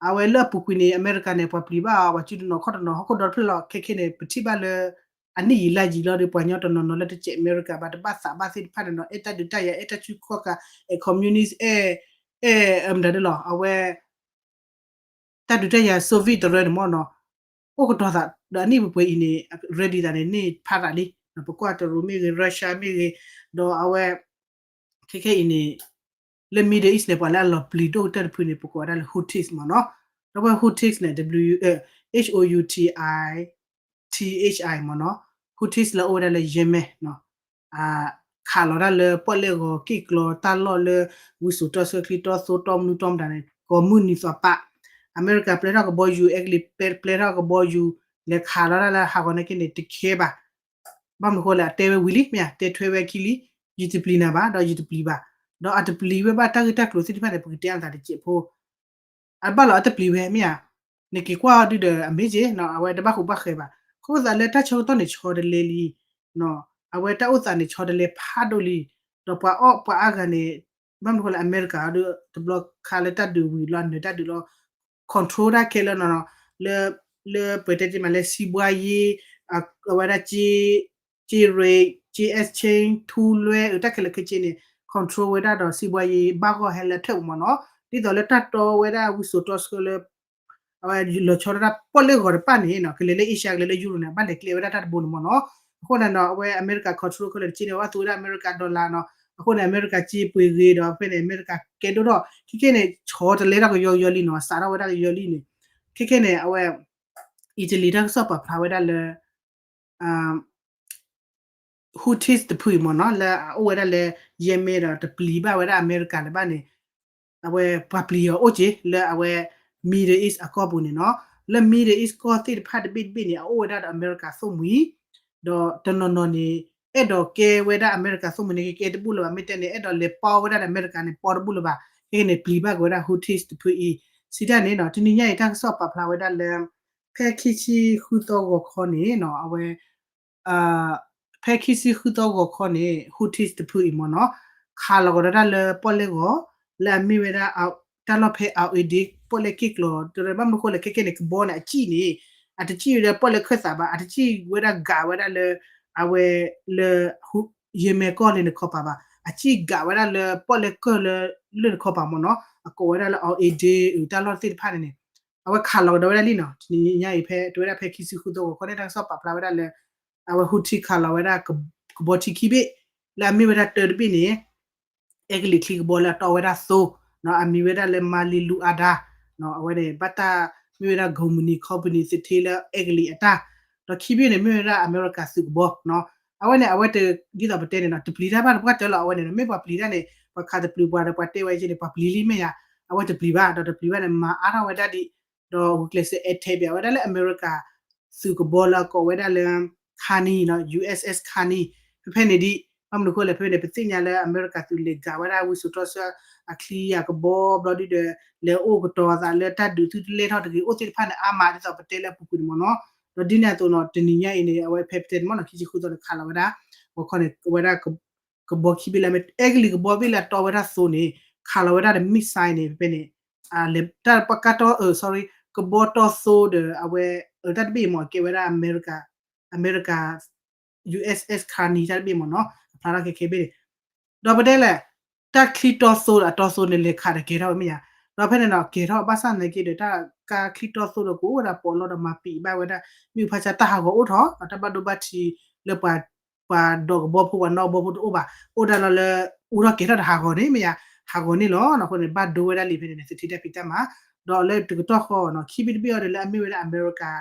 အဝဲလၢအပူၤကွံာ်န့ၣ် အမဲရကၤန့ၣ် ပှၤပျံၤဘၣ်အီၤ ပှၤစုတနီၤခီၣ်တနီၤ ဟီၣ်ခိၣ်ဒီတဖျၢၣ်လီၤ. ခဲခဲန့ၣ် ပထံၣ်ဘၣ်လၢ အနံၣ်ယံာ်လါယံာ်လီၤဒီး ပှၤကညီတနီၤနီၤလၢတစဲးအမဲရကၤဘၣ် တဘၣ်သးဘၣ်သ့ၣ်တဖၣ်န့ၣ်နီၤ အဲၣ်တၢ်ဒုးတၢ်ယၤ အဲၣ်တၢ်စုခီၣ်ကး အဲၣ် communist အဲၣ် အဲၣ် မတၤဒ်လီၤ အဝဲ တၢ်ဒုးတၢ်ယၤ Soviet တရၢန့ၣ်မ့ၢ်နီၤ, အိၣ်ကတီၤသး ဒီးအနံၣ်ပှဲၤပှဲၤအံၤန့ၣ် ready သးန့ၣ် န့ၢ်ဖးသးလံ, ပကွၢ်တရူးမ့ၢ်ဂ့ၤ Russia မ့ၢ်ဂ့ၤ, ဒီးအဝဲ ခဲခဲအံၤန့ၣ် လၢ Middle East န့ၣ် ပှၤလၢအလီၤပျံၤဒိၣ်ကတၢၢ်တဖုန့ၣ် ပကိးဝဲဒၣ်လၢ Houthis မ့ၢ်နီၤ, ဒီးပှၤ Houthis န့ၣ် H O U T I T H I မ့ၢ်နီၤ, Houthis လၢအိၣ်ဝဲဒၣ်လၢ Yemen နီၤ, ခးလီၤတၢ်လၢပီၣ်လဲၣ်ဂီၤက့ၢ်ကျီတၢ်လီၢ်လၢ ဝံစိာ်တီဆှၢချံတီသိတီမနုၤတီမတၤန့ၣ် ကိးမုၢ်နံၤသီပာ်, အမဲရကၤပျဲထီၣ်ကဘီယူၤ အဲကလံးပျဲထီၣ်ကဘီယူၤ လဲၤခးလီၤတၢ်လၢဟးဂီၤနာ်က့န့ၣ် တခဲဘၣ် ဘၣ်မနုၤဃိလဲၣ် အတဲဝဲဝံၤလံ မ့ၢ်ဧါ တဲထွဲဝဲခံလံ, ယတပျံၤနၤဘၣ် ဒီးယတပျံၤဘၣ်, ဒီးအတပျံၤဝဲဘၣ်တၢ်ဂ့ၢ်တၢ်ကျိၤသ့ၣ်တဖၣ်န့ၣ် ပကတဲအသးတစဲးဖိ အဘၣ်လီၤအတပျံၤဝဲ မ့ၢ်ဧါ, နက့ၤကွၢ်အီၤဒုဒီးအမ့ၢ်က့ၤနီၤ အဝဲတဘၣ်ဃူဘၣ်ဃဲဘၣ်, အဃိသတးလၢတၢ်ဆၢကတီၢ်န့ၣ်ဆီတလဲလံ, အဝဲတၢ်အိၣ်သးန့ၣ်ဆီတလဲဖးဒိၣ်လံ, ဒီးပှၤအီၣ်ပှၤအါဂၤန့ၣ် ဘၣ်မနုၤဃိလဲၣ် အမဲရကၤအီၤဒု တဘျီခါလၢတၢ်ဒုးဝံၤလီၤနၢၤတၢ်ဒုးလီၤ control တၢ်ခဲလၢာ်နီၤ, လၢ လၢပှဲၤတဲတ့ၢ်မးလၢ စီးပွားရေး အဝဲဒၣ် ကြေး ကြေး rate ကြေး exchange ထူလွဲ အတၢ်ခဲလၢာ်ခဲဆ့န့ၣ် control ဝဲဒၣ်ဒီး စီးပွားရေး ဘၣ်ဂီၢ်ဟဲလၢထၢၣ်ပူၤမ့ၢ်နီၤ, ဒ်သိးလၢတၢ်တီဝဲဒၣ်ဝံစိာ်တီဆှၢလၢ အဝဲလီၤဆီဒၣ်တၢ်ပီၣ်လဲၣ်ဂီၤတဖၣ်န့ၣ်နီၤ ကလဲၤလၢ Asia ကလဲၤလၢ Europe န့ၣ် ဘၣ်လဲၤကျဲဝဲဒၣ်တၢ်တဘိန့ၣ်မ့ၢ်နီၤ, အဃိန့ၣ်နီၤ အဝဲအမဲရကၤ control ခဲလၢာ်တက့ၢ်န့ၣ် အဝဲသူဝဲဒၣ်အမဲရကၤ dollar နီၤ, အဃိန့ၣ် အမဲရကၤစ့ပှ့ၤဂ့ၤဒီး ဖဲန့ၣ် အမဲရကၤကဲဒိၣ်ထီၣ် ခဲခဲန့ၣ် ဆီတလဲထီၣ်ကယီကယီလံနီၤ စးထီၣ်ဝဲဒၣ်ကယီလံန့ၣ်, ခဲခဲန့ၣ် အဝဲ Italy တၢ်ကစီၣ်ပာ်ဖျါဝဲဒၣ်လၢ Houthis တဖုအံၤမ့ၢ်နီၤ လၢအအိၣ်ဝဲဒၣ်လၢ Yemen ဒီးတပျံၤဘၣ်ဝဲဒၣ်အမဲရကၤလၢၤဘၣ်န့ၣ်, အဝဲပှၤပျံၤအီၤအိၣ်က့ၤ လၢအဝဲ Middle East အကီၢ်ပူၤန့ၣ်နီၤ, လၢ Middle East ကီၢ်သ့ၣ်တဖၣ်တဘ့ၣ်တဘ့ၣ်န့ၣ် အအိၣ်ဝဲဒၣ်ဒီးအမဲရကၤသိၣ်မှံၤ, ဒီးတနီၤနီၤန့ၣ် အဲၣ်ဒိးကဲဝဲဒၣ်အမဲရကၤသိၣ်မှံၤန့ၣ် ကဲတဘူၣ်လၢၤဘၣ် မ့ၢ်တဲန့ၣ် အဲၣ်ဒိးလဲၤပီဝဲဒၣ်ဒီးအမဲရကၤန့ၣ် ပီတဘူၣ်လၢၤဘၣ်, ခဲကနံၣ်န့ၣ် ပျံၤဘၣ်က့ၤဝဲဒၣ် Houthis တဖုအံၤ, စံးတၢ်န့ၣ်နီၤ တနံၤညါအံၤ တၢ်ကစီၣ်ပာ်ဖျါဝဲဒၣ်လၢ ဖဲခံဆံဃုသီဂီၤခီန့ၣ်နီၤ အဝဲ ဖဲခံဆံဃုသီဂီၤခီန့ၣ် Houthis တဖုအံၤမ့ၢ်နီၤ ခးလီၤကဒီးတၢ်လၢပီၣ်လဲၣ်ဂီၤ လၢအမ့ၢ်ဝဲဒၣ် တၢ်လီၢ်ဖဲ Al Udeid ပီၣ်လဲၣ်က့ၢ်ကျီၤ တရၢဘၣ်မနုၤဃိလဲၣ် ခဲခဲန့ၣ် ကဘီန့ၣ် အစံၣ်န့ၣ် အတစံၣ်ဝဲဒၣ်ပီၣ်လဲၣ်ခၢၣ်သးဘၣ် အတစံၣ်ဝဲဒၣ်ဂာ်ဝဲဒၣ်လၢ အဝဲလၢ ယဲၢ်မဲာ်ကီၢ်လၢနခီပၤဘၣ် အစံၣ်ဂာ်ဝဲဒၣ်လၢပီၣ်လဲၣ်ကၢၢ်လၢ လၢနခီပၤမ့ၢ်နီၤ အကိးဝဲဒၣ်လၢ Al Udeid တၢ်လီၢ်သ့ၣ်တဖၣ်န့ၣ်န့ၣ် အဝဲခးလီၤကဒီးဝဲဒၣ်လံနီၤ တနံၤညါအံၤဖဲ တဲဝဲဒၣ်ဖဲခံဆံဃုသီဂီၤခီန့ၣ် တၢ်ကစီၣ်ပာ်ဖျါဝဲဒၣ်လၢ အဝဲ Houthi ခးလီၤဝဲဒၣ် ကဘီထံခံဘ့ၣ် လၢအမ့ၢ်ဝဲဒၣ်တၢတဘ့ၣ်န့ၣ် အဲကလံးချံကဘီလၢအတီဝဲဒၣ်သိ အမံၤဝဲဒၣ်လၢ Mali Luadda အဝဲန့ၣ် ဘၣ်တၢ်မ့ၢ်ဝဲဒၣ် company company သထ့လၢအဲကလံးအတၢ် ဒီးခံဘ့ၣ်န့ၣ်မ့ၢ်ဝဲဒၣ်အမဲရကၤသုးကဘီနီၤ. အဝဲန့ၣ် အဝဲတ ဒ်သိးပတဲန့ၣ်နီၤ တပျံၤတၢ်ဘၣ်တပှၢ်တၢၢ်လီၤ. အဝဲန့ၣ် မ့ၢ်ပှၤပျံၤတၢ်န့ၣ် ပှၤခးတပျုာ်ပှၤဒီးပှၤတဲဝဲက့န့ၣ် ပှၤပျံၤလံမ့ၢ်ယါ, အဝဲတပျံၤဘၣ် ဒီးတပျံၤဘၣ်န့ၣ် မၤအါထီၣ်ဝဲဒၣ်ဒံး ဒီးဂုာ်ကျဲးစၢး attack ပၠးဝဲဒၣ်လၢအမဲရကၤ သုးကဘီလၢအကိးဝဲဒၣ်လၢ Carney နီၤ ယူၢ်အ့ၣ်အ့ၣ် Carney ဖဲဖဲန့ၣ်ဒံး ဘၣ်မနုၤအဃိလဲၣ် ဖဲဖဲန့ၣ် ပသ့ၣ်ညါလၢအမဲရကၤသုးလဲၤဂာ်ဝဲဒၣ်ဝံစိာ်ထီၣ်ဆှၢအချံအကဘီဘျီဒုဒီး လဲၤအိၣ်ကတီၤအသးလၢတၢ်ဒုးသုတလဲၤထီၣ်တဂ့ၤအိၣ်သ့ၣ်တဖၣ်န့ၣ် အါမးဒ်သိးပတဲလၢအပူၤကွံာ်န့ၣ်မ့ၢ်နီၤ. ဒီးဒ်န့ၣ်အသိးနီၤ တနံၤညါအံၤန့ၣ် အဝဲဖဲပတဲန့ၣ်မ့ၢ်နီၤ ခံဆံဃုသီန့ၣ် ခးလီၤဝဲဒၣ် ဂီၤခီန့ၣ် ဝဲဒၣ် ကဘီခံဘ့ၣ်လၢ အဲကလံးကဘီဘ့ၣ်လၢအတီဝဲဒၣ်သိန့ၣ် ခးလီၤဝဲဒၣ်ဒီး missile န့ၣ် ဖဲဖဲန့ၣ် တၢ်ပကါတီ sorry ကဘီတီသိဒီး အဝဲ တၢ်တဘ့ၣ်မ့ၢ် ကဲဝဲဒၣ် အမဲရကၤ ယူၢ်အ့ၣ်အ့ၣ် Carney တၢ်တဘ့ၣ်မ့ၢ်နီၤ အဖျါထီၣ်ခဲခဲဘ့ၣ်န့ၣ် ဒီးပတဲလဲၣ် တၢ်ချံတီသိဒီးအတီသိန့ၣ် လဲၤခးဒီးကဲၤထီၣ်ဝဲမ့ၢ်ယါ, ဒီးဖဲန့ၣ်နီၤ ကဲၤထီၣ်ဘၣ်ဆၣ်နာ်က့ဒီး တၢ်ကါချံတီသိဒီးကအိၣ်ဝဲဒၣ်ပီးလီဒီးမၤပံာ်ဘၣ်ဝဲဒၣ် မ့ၣ်အူဖးဆါတၢ်ဟးဂီၤအိၣ်ထီၣ် တၢ်ဘၣ်ဒိဘၣ်ထံးလၢပှၤ ပှၤဒိးကဘီဖိ ပှၤနီၣ်ကဘီဖိတအိၣ်ဘၣ်, အိၣ်ဒၣ်လီၤလၢ အူထီၣ်ကဲၤထီၣ်ဒီးဟးဂီၤန့ၣ်မ့ၢ်ယါ, ဟးဂီၤန့ၣ်လီၤ. အဃိန့ၣ် ဘၣ်ဒိဝဲဒၣ်လံဖဲန့ၣ် သုထံၣ်တၢ်ဖံးတၢ်မၤ, ဒီးလၢတကတီၢ်ဃီနီၤ ခံဘ့ၣ်တဘ့ၣ်အံၤဒီးလၢအမ့ၢ်ဝဲဒၣ်အမဲရကၤ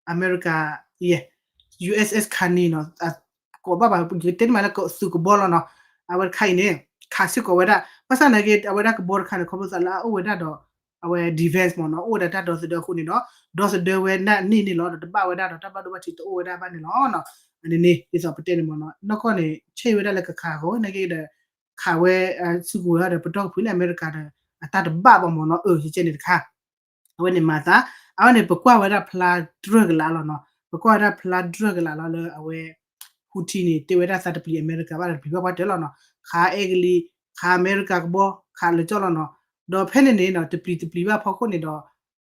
အမဲရကၤ ယူၢ်အ့ၣ်အ့ၣ် Carney နီၤ ကိးဘၣ်ဘၣ် ယတဲန့ၣ်မးလၢသုးကဘီလီၤနီၤ, အဝဲတခါအံၤန့ၣ် ခးစ့ၢ်ကီးဝဲဒၣ် ဘၣ်ဆၣ်နာ်က့ အဝဲဒၣ်ကဘီတခါန့ၣ် ခီဖျိသးလၢအအိၣ်ဝဲဒၣ်ဒီး အဝဲ defense မ့ၢ်နီၤ အိၣ်ဝဲဒၣ်တၢ်ဒီသဒၢအဃိန့ၣ်ဒီး ဒီသဒၢဝဲဒၣ်န့ၣ်န့ၣ်လီၤ ဒီးတဘၣ်ဝဲဒၣ်ဒီးတၢ်ဘၣ်ဒိဘၣ်ထံးတအိၣ်ဝဲဒၣ်ဘၣ်န့ၣ်လီၤ. န့ၣ်န့ၣ် ဒ်သိးပတဲန့ၣ်မ့ၢ်နီၤ နီၢ်ကီၢ်န့ၣ် ဆဲးဝဲဒၣ်လၢကခးဂီၤနာ်က့ဒီး ခးဝဲ စုကဝဲၤဒီးပတီၢ်ကဖုလၢအမဲရကၤဒီး အတၢ်တဘၣ်ဘၣ်မ့ၢ်နီၤ အၢ ကဲန့ၣ်တခါ အဝဲန့ၣ်မၤသး အဝဲန့ၣ် ပကွၢ်ဝဲဒၣ်ဖျါတြၢၢ်ကလာ်လီၤနီၤ, ပကွၢ်ဝဲဒၣ်ဖျါတြၢၢ်ကလာ်လီၤလၢအဝဲ Houthi န့ၣ် တဲဝဲဒၣ်သးတပျံၤအမဲရကၤဘၣ်ဒီးတပျံၤဘၣ်ပှၤတၢၢ်လီၤနီၤ, ခးအဲကလံး ခးအမဲရကၤကဘီ ခးလၢကၠီလီၤနီၤ, ဒီးဖဲန့ၣ်န့ၣ်နီၤ တပျံၤတပျံၤဘၣ်ဖီခိၣ်န့ၣ်ဒီး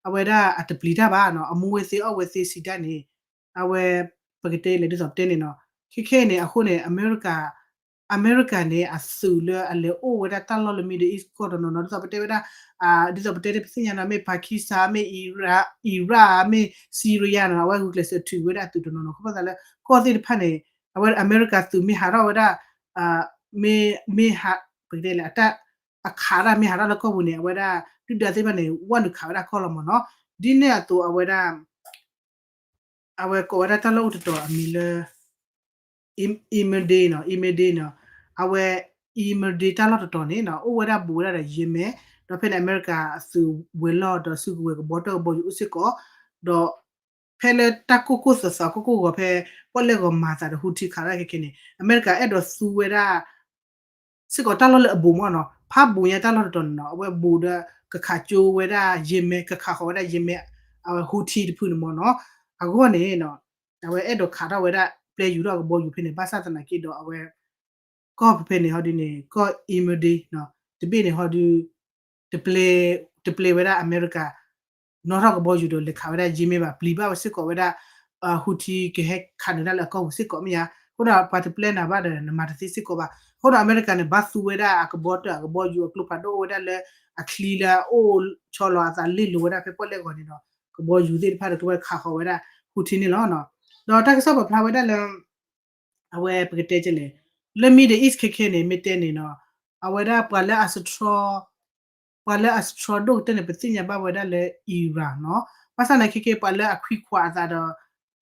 အဝဲဒၣ်အတပျံၤတၢ်ဘၣ်နီၤ, အမူဝဲသ့ၣ်အီၣ်ဝဲသ့ၣ်စံးတၢ်န့ၣ် အဝဲ ပကတဲလဲၣ်ဒ်သိးပတဲန့ၣ်နီၤ, ခဲခဲအံၤန့ၣ် အဃိန့ၣ် အမဲရကၤ အမဲရကၤန့ၣ် အသုးလၢအလဲၤအိၣ်ဝဲဒၣ်တၢ်လီၢ်လၢ Middle East ကီၢ်တနီၤနီၤ ဒ်သိးပတဲဝဲဒၣ် ဒ်သိးပတဲန့ၣ် ပသ့ၣ်ညါနီၤ မ့ၢ် Pakistan မ့ၢ် Iraq မ့ၢ် Syria နီၤ အဝဲဂုာ်ကျဲးစၢးထုးဝဲဒၣ်အသုးတနီၤနီၤ ခီဖျိသးလၢ ကီၢ်သ့ၣ်တဖၣ်န့ၣ် အဝဲအမဲရကၤသုးမ့ၢ်ဟးထီၣ်ဝဲဒၣ် မ့ၢ် မ့ၢ်ဟး ပကတဲလဲၣ် အတၢ် အခးတၢ်မ့ၢ်ဟးထီၣ်လၢကီၢ်ပူၤန့ၣ် အဝဲဒၣ် ဒုၣ်ဒါသ့ၣ်တဖၣ်န့ၣ် ဝဲနုာ်ခးဝဲဒၣ်ကီၢ်လီၤမ့ၢ်နီၤ, ဒ်န့ၣ်အသိးအဝဲဒၣ် အဝဲကိးဝဲဒၣ်တၢ်လီၢ်အိၣ်တတီၤအမံၤလၢ Immendale နီၤ Immendale နီၤ အဝဲ Immendale တၢ်လီၢ်တတီၤန့ၣ်နီၤ အိၣ်ဝဲဒၣ်ဘူးဝဲဒၣ်ဒီး Yemen ဒီးဖဲန့ၣ် အမဲရကၤအသုးဝဲၤလီၢ်ဒီးစုကဝဲၤကဘီတၢၢ်ကဘီယူၤအိၣ်စ့ၢ်ကီး ဒီး ဖဲလၢတၢ်ကိၢ်ကိၢ်သီသီကိၢ်ကိၢ်ဂီၤဖဲ ပီၣ်လဲၣ်ဂီၤမၤသးဒီး Houthi ခးဒၣ်ခဲခဲန့ၣ် အမဲရကၤအဲၣ်ဒိးသူဝဲဒၣ် စ့ၢ်ကီးတၢ်လီၢ်လၢအဘူးမ့ၢ်နီၤ ဖးဘူးညါတၢ်လီၢ်တတီၤန့ၣ်နီၤ အဝဲဘူးဒီး ကခးကၠိဝဲဒၣ် Yemen ကခးဃီၤဝဲဒၣ် Yemen အဝဲ Houthi တဖုန့ၣ်မ့ၢ်နီၤ အဂီၢ်န့ၣ်နီၤ အဝဲအဲၣ်ဒိးခးထီၣ်ဝဲဒၣ် ပျဲယူၤထီၣ်ကဘီယူၤဖဲန့ၣ် ဘၣ်ဆၣ်သနာ်က့ဒီးအဝဲ ကီၢ်ဖဲဖဲန့ၣ်ဟီဒုန့ၣ် ကီၢ် Immendale နီၤ တဘ့ၣ်န့ၣ်ဟီဒု တပျဲ တပျဲဝဲဒၣ်အမဲရကၤ နီၣ်ထီၣ်ကဘီယူၤဒီးလဲၤခးဝဲဒၣ် Yemen ဘၣ် ပျံၤဘၣ်ဝဲစ့ၢ်ကီးဝဲဒၣ် Houthi ကဟဲခးနုာ်တၢ်လၢအကီၢ်ပူၤစ့ၢ်ကီးမ့ၢ်ဧါ, အဃိဒီး ပှၤတပျဲနၤဘၣ်ဒီး နမၤတသ့စ့ၢ်ကီးဘၣ်. အဃိဒီးအမဲရကၤန့ၣ် ဘၣ်သူဝဲဒၣ်အကဘီတၢၢ်အကဘီယူၤအကျိဖးဒိၣ်အိၣ်ဝဲဒၣ်လၢ အချံလၢအအိၣ်ဆီလီၤအသးလ့ၣ်လိၤဝဲဒၣ်ဖဲပီၣ်လဲၣ်ဂီၤန့ၣ်ဒီး ကဘီယူၤသ့ၣ်တဖၣ်ဒီးကဘၣ်ခးဃီၤဝဲဒၣ် Houthi န့ၣ်လီၤ. ဒီးတၢ်ကစီၣ်ပာ်ဖျါဝဲဒၣ်လၢ အဝဲပကတဲကလဲၣ် လၢ Middle East ခဲခဲန့ၣ် မ့ၢ်တဲန့ၣ်နီၤ အဝဲဒၣ်ပှၤလၢအစထြီ ပှၤလၢအစထြီဒိၣ်ကတၢၢ်န့ၣ် ပသ့ၣ်ညါဘၣ်ဝဲဒၣ်လၢ Iran နီၤ. ဘၣ်ဆၣ်န့ၣ်ခဲခဲ ပှၤလၢအခွံခွးအသးဒီး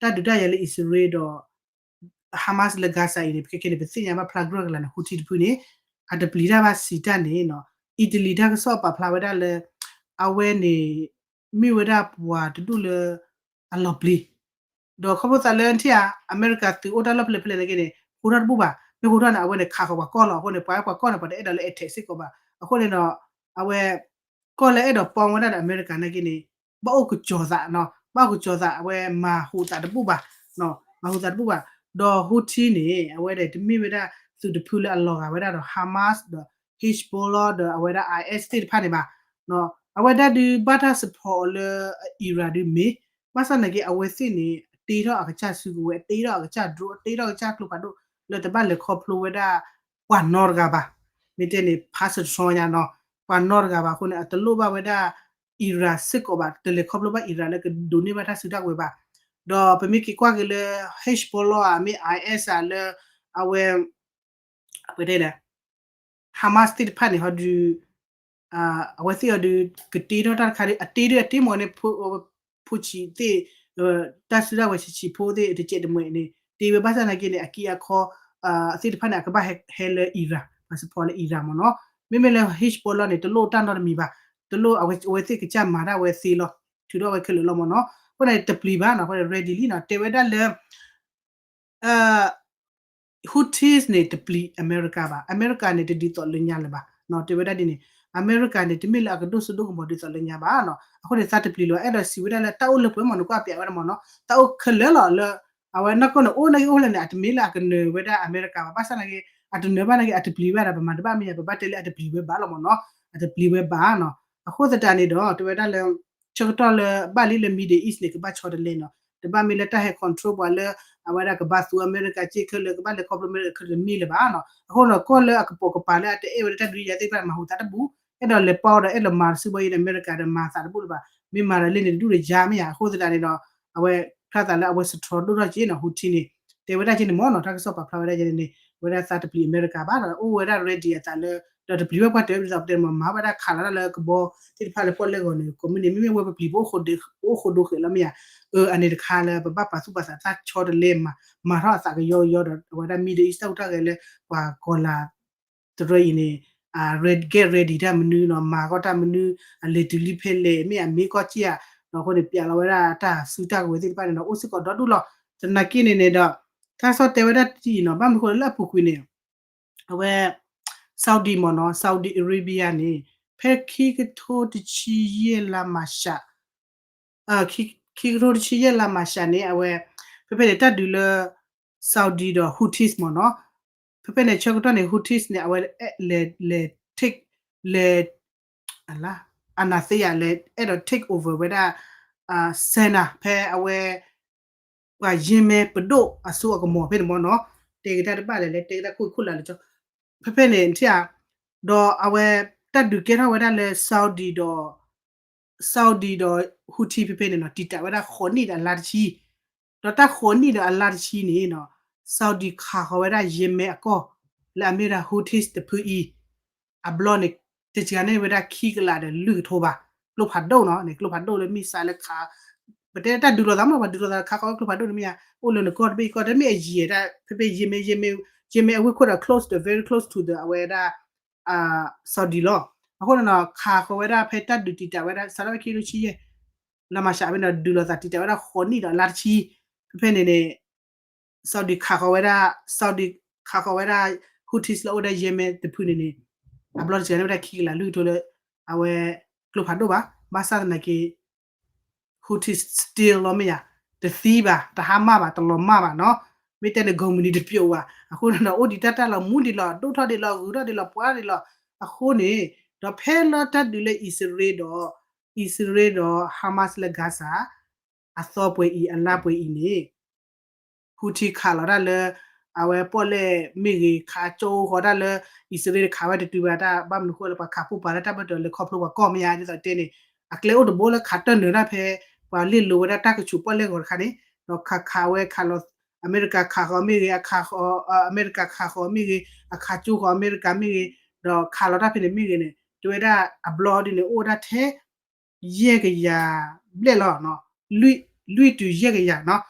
တၢ်ဒုးတၢ်ယၤလၢအံၣ်စရ့လးဒီး Hamas လၢ Gaza အံၤန့ၣ် ခဲခဲန့ၣ် ပသ့ၣ်ညါဘၣ်ဖျါကြၢးကလာ်န့ၣ် Houthi တဖုန့ၣ် အတပျံၤတၢ်ဘၣ်စံးတၢ်န့ၣ်နီၤ. Italy တၢ်ကစီၣ်ပာ်ဖျါဝဲဒၣ်လၢ အဝဲန့ၣ် မ့ၢ်ဝဲဒၣ်ပှၤတဒူၣ်လၢ အလီၤပျံၤ ဒီးခီဖျိသးလၢထံၣ်ဧါ အမဲရကၤသုးအိၣ်တၢ်လီၢ်ဖဲလဲၣ်ဖဲလဲၣ်နာ်က့န့ၣ် ဟူထီၣ်တဘူၣ်ဘၣ်, မ့ၢ်ဟူထီၣ်န့ၣ် အဝဲန့ၣ်ခးဃီၤပှၤကီၢ်လီၤ. အဃိန့ၣ် ပှၤပှၤကီၢ်န့ၣ် ပှၤတအဲၣ်ဒိးလၢ attack စ့ၢ်ကီးဘၣ်. အဃိန့ၣ်ဒီး အဝဲ ကီၢ်လၢအဲၣ်ဒိးပီဝဲဒၣ်ဒီးအမဲရကၤနာ်က့န့ၣ် ဘၣ်အိၣ်ကစီၤသးနီၤ, ဘၣ်အိၣ်ကစီၤသး အဝဲမၤဟူးသးတဘူၣ်ဘၣ်, မၤဟူးသးတဘူၣ်ဘၣ်. ဒီး Houthi န့ၣ် အဝဲဒၣ်တမ့ၢ်ဝဲဒၣ်သုးတဖုလၢအလီၤဂာ်ဝဲဒၣ်ဒီး Hamas ဒီး Hezbollah ဒီးအဝဲဒၣ် IS သ့ၣ်တဖၣ်န့ၣ်ဘၣ် အဝဲဒၣ်ဒုးဘၣ်တၢ် support အီၤလၢ Iran ဒုးမ့ၢ်, ဘၣ်ဆၣ်နာ်က့ အဝဲသ့ၣ်န့ၣ် အတ့ထီၣ်အကစၢ်စုကဝဲၤ အတ့ထီၣ်အကစၢ် drone အတ့ထီၣ်အကစၢ်ကျိဖးဒိၣ် လၢတဘၣ်လဲၤခီဖျိဝဲဒၣ် ပှၤနီတဂၤဘၣ်. မ့ၢ်တဲန့ၣ် ဖးစထြီညါနီၤ ပှၤနီတဂၤဘၣ်အဃိန့ၣ် အတလိၣ်ဘၣ်ဝဲဒၣ် Iran စ့ၢ်ကီးဘၣ်, တလဲၤခီဖျိဘၣ် Iran လၢကဒိးန့ၢ်ဘၣ်တၢ်စုတၢ်ကဝဲၤဘၣ်. ဒီးပမ့ၢ်က့ၤကွၢ်က့ၤလၢ Hezbollah ဧါ မ့ၢ် IS ဧါ လၢ အဝဲ ပတဲလဲၣ် Hamas သ့ၣ်တဖၣ်န့ၣ်ဟီဒုး အဝဲသ့ၣ်အီၤဒုး ကတ့ထီၣ်တၢ်တခါဒုး အတ့ဒုးအတ့မ့ၢ်န့ၣ် ဖိဆံးသ့ၣ် တၢ်စုတၢ်ဝဲၤဆံးဆံးဖိသ့ၣ်တစဲးတမှဲးန့ၣ် တ့ဝဲဘၣ်ဆၣ်သနာ်က့န့ၣ် အက့အခီ သ့ၣ်တဖၣ်န့ၣ် အကဘၣ်ဟဲလၢ Iran, passport လၢ Iran မ့ၢ်နီၤ. မ့မ့ၢ်လၢ Hezbollah န့ၣ် တလိၣ်တၢ်နီတမံၤဘၣ်, တလိၣ်အဝဲသ့ၣ်ကစၢ်မၤတၢ်ဝဲသ့လီၤ, ထုးထီၣ်ဝဲခဲလၢာ်လီၤမ့ၢ်နီၤ. အဃိန့ၣ် တပျံၤဘၣ်နီၤ, အဃိန့ၣ် ready လံနီၤ, တဲဝဲဒၣ်လၢ Houthis န့ၣ် တပျံၤအမဲရကၤဘၣ်, အမဲရကၤန့ၣ် တဒ်သိးလၢညါလၢၤဘၣ်နီၤ, တဲဝဲဒၣ်ဒ်န့ၣ်, အမဲရကၤန့ၣ် တမ့ၢ်လၢအကဒိၣ်စိဒိၣ်ကမီၤဒ်သိးလၢညါဘၣ်နီၤ. အဃိန့ၣ် သးတပျံၤလၢၤဘၣ်, အဲၣ်ဒိးစံးဝဲဒၣ်လၢတၢ်အိၣ်လၢပှဲၤမ့ၢ်နီၤ, နကွၢ်ပျးဝဲဒၣ်မ့ၢ်နီၤ, တၢ်အိၣ်ခဲလၢာ်လီၤလၢ အဝဲနီၢ်ကီၢ်န့ၣ် အိၣ်နာ်က့အိၣ်လၢန့ၣ် အတမ့ၢ်လၢအကနၢၤဝဲဒၣ်အမဲရကၤဘၣ်, ဘၣ်ဆၣ်သနာ်က့ အတနၢၤဘၣ်သနာ်က့ အတပျံၤဘၣ်ဒီး ပမၤတဘၣ်မ့ၢ်ယါ, ပဘၣ်တဲလၢအတပျံၤဝဲဘၣ်လီၤမ့ၢ်နီၤ, အတပျံၤဝဲဘၣ်နီၤ. အဃိသတးန့ၣ်ဒီး တဲဝဲဒၣ်လၢ ဆၢကတီၢ်လၢဘၣ်လံလၢ Middle East န့ၣ် ကဘၣ်ဆီတလဲနီၤ, တဘၣ်မ့ၢ်လၢတၢ်ဟဲ control ပှၤလၢ အဝဲဒၣ်ကဘၣ်သူအမဲရကၤစ့ၢ်ခဲလၢာ် ကဘၣ်လဲၤခီဖျိအမဲရကၤခဲလၢာ်တမ့ၢ်လၢၤဘၣ်နီၤ. အဃိဒီး ကီၢ်လၢအကပိာ်ကပၤလၢအတအဲၣ်ဝဲဒၣ်တၢ်ဒုးယၤသ့ၣ်တဖၣ် မၤဟူးသးတဘူၣ်, အဲၣ်ဒိးလဲၤပီဒီး အဲၣ်ဒိးမၤတစုဘၣ်အံၤဒီး အမဲရကၤဒီးမၤသးတဘူၣ်လၢၤဘၣ်, မ့ၢ်မၤဒီးလ့န့ၣ် တဒူၣ်တယါမ့ၢ်ယါ. အဃိသတးန့ၣ်ဒီး အဝဲဖျါသးလၢအဝဲစထြီဒိၣ်ထီၣ်က့နီၤ, Houthi န့ၣ် တဲဝဲဒၣ်က့န့ၣ်မ့ၢ်နီၤ, တၢ်ကစီၣ်ပာ်ဖျါဝဲဒၣ်ကန့ၣ်န့ၣ် ဝဲဒၣ်သးတပျံၤအမဲရကၤဘၣ်ဒီး အိၣ်ဝဲဒၣ် ready အသးလၢ ဒီးတပျံၤဝဲပှၤတဲဝဲဒ်သိးပတဲမ့ၢ် မၤဝဲဒၣ်ခးလီၤတၢ်လၢကဘီသ့ၣ်တဖၣ်လၢပီၣ်လဲၣ်ဂီၤန့ၣ် ကိးမုၢ်န့ၣ် မ့မ့ၢ်ဝဲပပျံၤ ပအိၣ်ဃိဒိဃဲးလီၤမ့ၢ်ယါ, အၢ အန့ၣ်တခါလၢပဘၣ်ပာ်သူၣ်ပာ်သးတၢ်ဆီတလဲ မၤထီၣ်အသးကယီကယီဒီး အဝဲဒၣ် Middle East တၢ်ဟူးတၢ်ဂဲၤလၢ ပှၤကီၤလၤ တရၢအံၤန့ၣ် get ready တၢ်မနုၤနီၤ, မၤဂီၢ်တၢ်မနုၤ, အလဲၤတုၤလံဖဲလဲၣ် မ့ၢ်အမ့ၢ်ကီၢ်က့ဧါ, ဒီးအဃိန့ၣ် ပျးလီၤဝဲဒၣ်တၢ်စုတၢ်ကဝဲၤသ့ၣ်တဖၣ်န့ၣ်ဒီး အိၣ်စ့ၢ်ကီးဒီဒူၣ်လီၤ. သနာ်က့န့ၣ်န့ၣ်ဒီး တၢ်ကစီၣ်တဲဝဲဒၣ်တထံၣ်အံၤနီၤ, ဘၣ်မနုၤဃိလၢအပူၤကွံာ်န့ၣ် အဝဲ Saudi မ့ၢ်နီၤ, Saudi Arabia န့ၣ် ဖဲခံကထိတဆံယဲၢ်လါမၤရှး ခံကထိတဆံယဲၢ်လါမၤရှးန့ၣ် အဝဲ ဖဲဖဲန့ၣ် တၢ်ဒုးလၢ Saudi ဒီး Houthis မ့ၢ်နီၤ, ဖဲဖဲန့ၣ် ဆၢကတီၢ်န့ၣ် Houthis န့ၣ် အဝဲလဲၤ လဲၤ take လဲၤ အနၤသ့ယၤ လဲၤအဲၣ်ဒိး take over ဝဲဒၣ် Sanaa ဖဲအဝဲ ပှၤယ့မဲပဒိၣ်အစိအကမီၤဖဲန့ၣ်မ့ၢ်နီၤ, တဲက့ၤတၢ်တဘၣ်လဲၣ် လဲၤတဲက့ၤတၢ်ခိၣ်ခိၣ်လၢ်လၢကၠီ ဖဲဖဲန့ၣ် ထံၣ်ဧါ, ဒီးအဝဲ တၢ်ဒုးကဲထီၣ်ဝဲဒၣ်လၢ Saudi ဒီး Saudi ဒီး Houthi ဖဲဖဲန့ၣ်နီၤ တံာ်တာ်ဝဲဒၣ်ဃိးနံၣ်ဒီးအလါတဆံ, ဒီးတၢ်ဃိးနံၣ်ဒီးအလါတဆံန့ၣ်နီၤ Saudi ခးဃီၤဝဲဒၣ်ယ့မဲအကီၢ် လၢအမ့ၢ်ဝဲဒၣ် Houthis တဖုအံၤ အဘျီန့ၣ် တစှၤန့ၢ်ဝဲဒၣ်ခံကလးဒီးလွံၢ်ကထိဘၣ်, ကျိဖးဒိၣ်နီၤန့ၣ် ကျိဖးဒိၣ်လၢ missile လၢခး ပတဲတၢ်ဒုးလိာ်သးမ့ၢ် ပှၤဒုးလိာ်သးခးဃီၤကျိဖးဒိၣ်န့ၣ်မ့ၢ်ဧါ, အိၣ်လၢနကီၢ်တဘ့ၣ်ကီၢ် တမ့ၢ်အယံာ်တၢ် ဖဲဖဲယ့မဲ ယ့မဲ ယ့မဲအဝ့ၢ်ခိၣ်ဒီး close to very close to the အဝဲဒၣ် Saudi လီၤ. အဃိန့ၣ်နီၤ ခးဃီၤဝဲဒၣ်ဖဲတၢ်ဒုးတံာ်တာ်ဝဲဒၣ် စးထီၣ်ဖဲခံကထိဆံယဲၢ် လါမၤရှးဖဲန့ၣ်ဒီး ဒုးလိာ်သးတံာ်တာ်ဝဲဒၣ်ဃိးနံၣ်ဒီးအလါတဆံ, ဖဲဖဲန့ၣ်န့ၣ် Saudi ခးဃီၤဝဲဒၣ် Saudi ခးဃီၤဝဲဒၣ် Houthis လၢအိၣ်ဝဲဒၣ်ယ့မဲတဖုန့ၣ်န့ၣ် အဘျီတစှၤန့ၢ်ဝဲဒၣ်ခံကလးလွံၢ်ကထိလၢ အဝဲကျိဖးဒိၣ်ဘၣ်, ဘၣ်ဆၣ်သနာ်က့ Houthis still လီၤမ့ၢ်ယါ, တသံဘၣ် တဟါမၢ်ဘၣ် တလီၤမၢ်ဘၣ်နီၤ, မ့ၢ်တဲန့ၣ် ကိးမုၢ်နံၤတပျိာ်ဘၣ်, အဃိန့ၣ်ဒီး အိၣ်ဒံးတၢ်တၢ်လီၤ မူဒံးလီၤ ဒိၣ်ထီၣ်ဒံးလီၤ ဂုၤထီၣ်ဒံးလီၤ ပှၤဒံးလီၤ, အဃိန့ၣ် ဒီးဖဲလၢတၢ်ဒုးလၢအံၣ်စရ့လးဒီး အံၣ်စရ့လးဒီး Hamas လၢ Gaza အသီပှဲၤအံၤ အလါပှဲၤအံၤန့ၣ် Houthi ခးလီၤတၢ်လၢ အဝဲပီၣ်လဲၣ်မ့ၢ်ဂ့ၤ ခးကၠိဃီၤတၢ်လၢ အံၣ်စရ့လးတခးဝဲတတုၤဘၣ်တၢ် ဘၣ်မနုၤဃိလၢပှၤခးဖိပာ်လၢတၢ်ဘၢၣ်တီၤလဲၤခီဖျိပှၤကီၢ်မ့ၢ်ဧါ ဒ်သိးတဲန့ၣ် အကျဲအိၣ်တဘိလၢခးတၢၢ်နၢၤတၢ်ဖဲ ပှၤလ့ၣ်လိၤဝဲဒၣ်တၢ်ကဆူးပီၣ်လဲၣ်ဂီၤတခါန့ၣ် ဒီးခးခးဝဲခးလီၤ အမဲရကၤခးဃီၤမ့ၢ်ဂ့ၤ အခးဃီၤ အမဲရကၤခးဃီၤမ့ၢ်ဂ့ၤ အခးကၠိဃီၤအမဲရကၤမ့ၢ်ဂ့ၤ ဒီးခးလီၤတၢ်ဖဲန့ၣ်မ့ၢ်ဂ့ၤန့ၣ် တဲဝဲဒၣ်အဘျီဒ်န့ၣ် အိၣ်ဝဲဒၣ်ထဲ ယဲၢ်ကယၤဘျဲၣ်လီၤ, လွံၢ်တုၤယဲၢ်ကယၤနီၤ,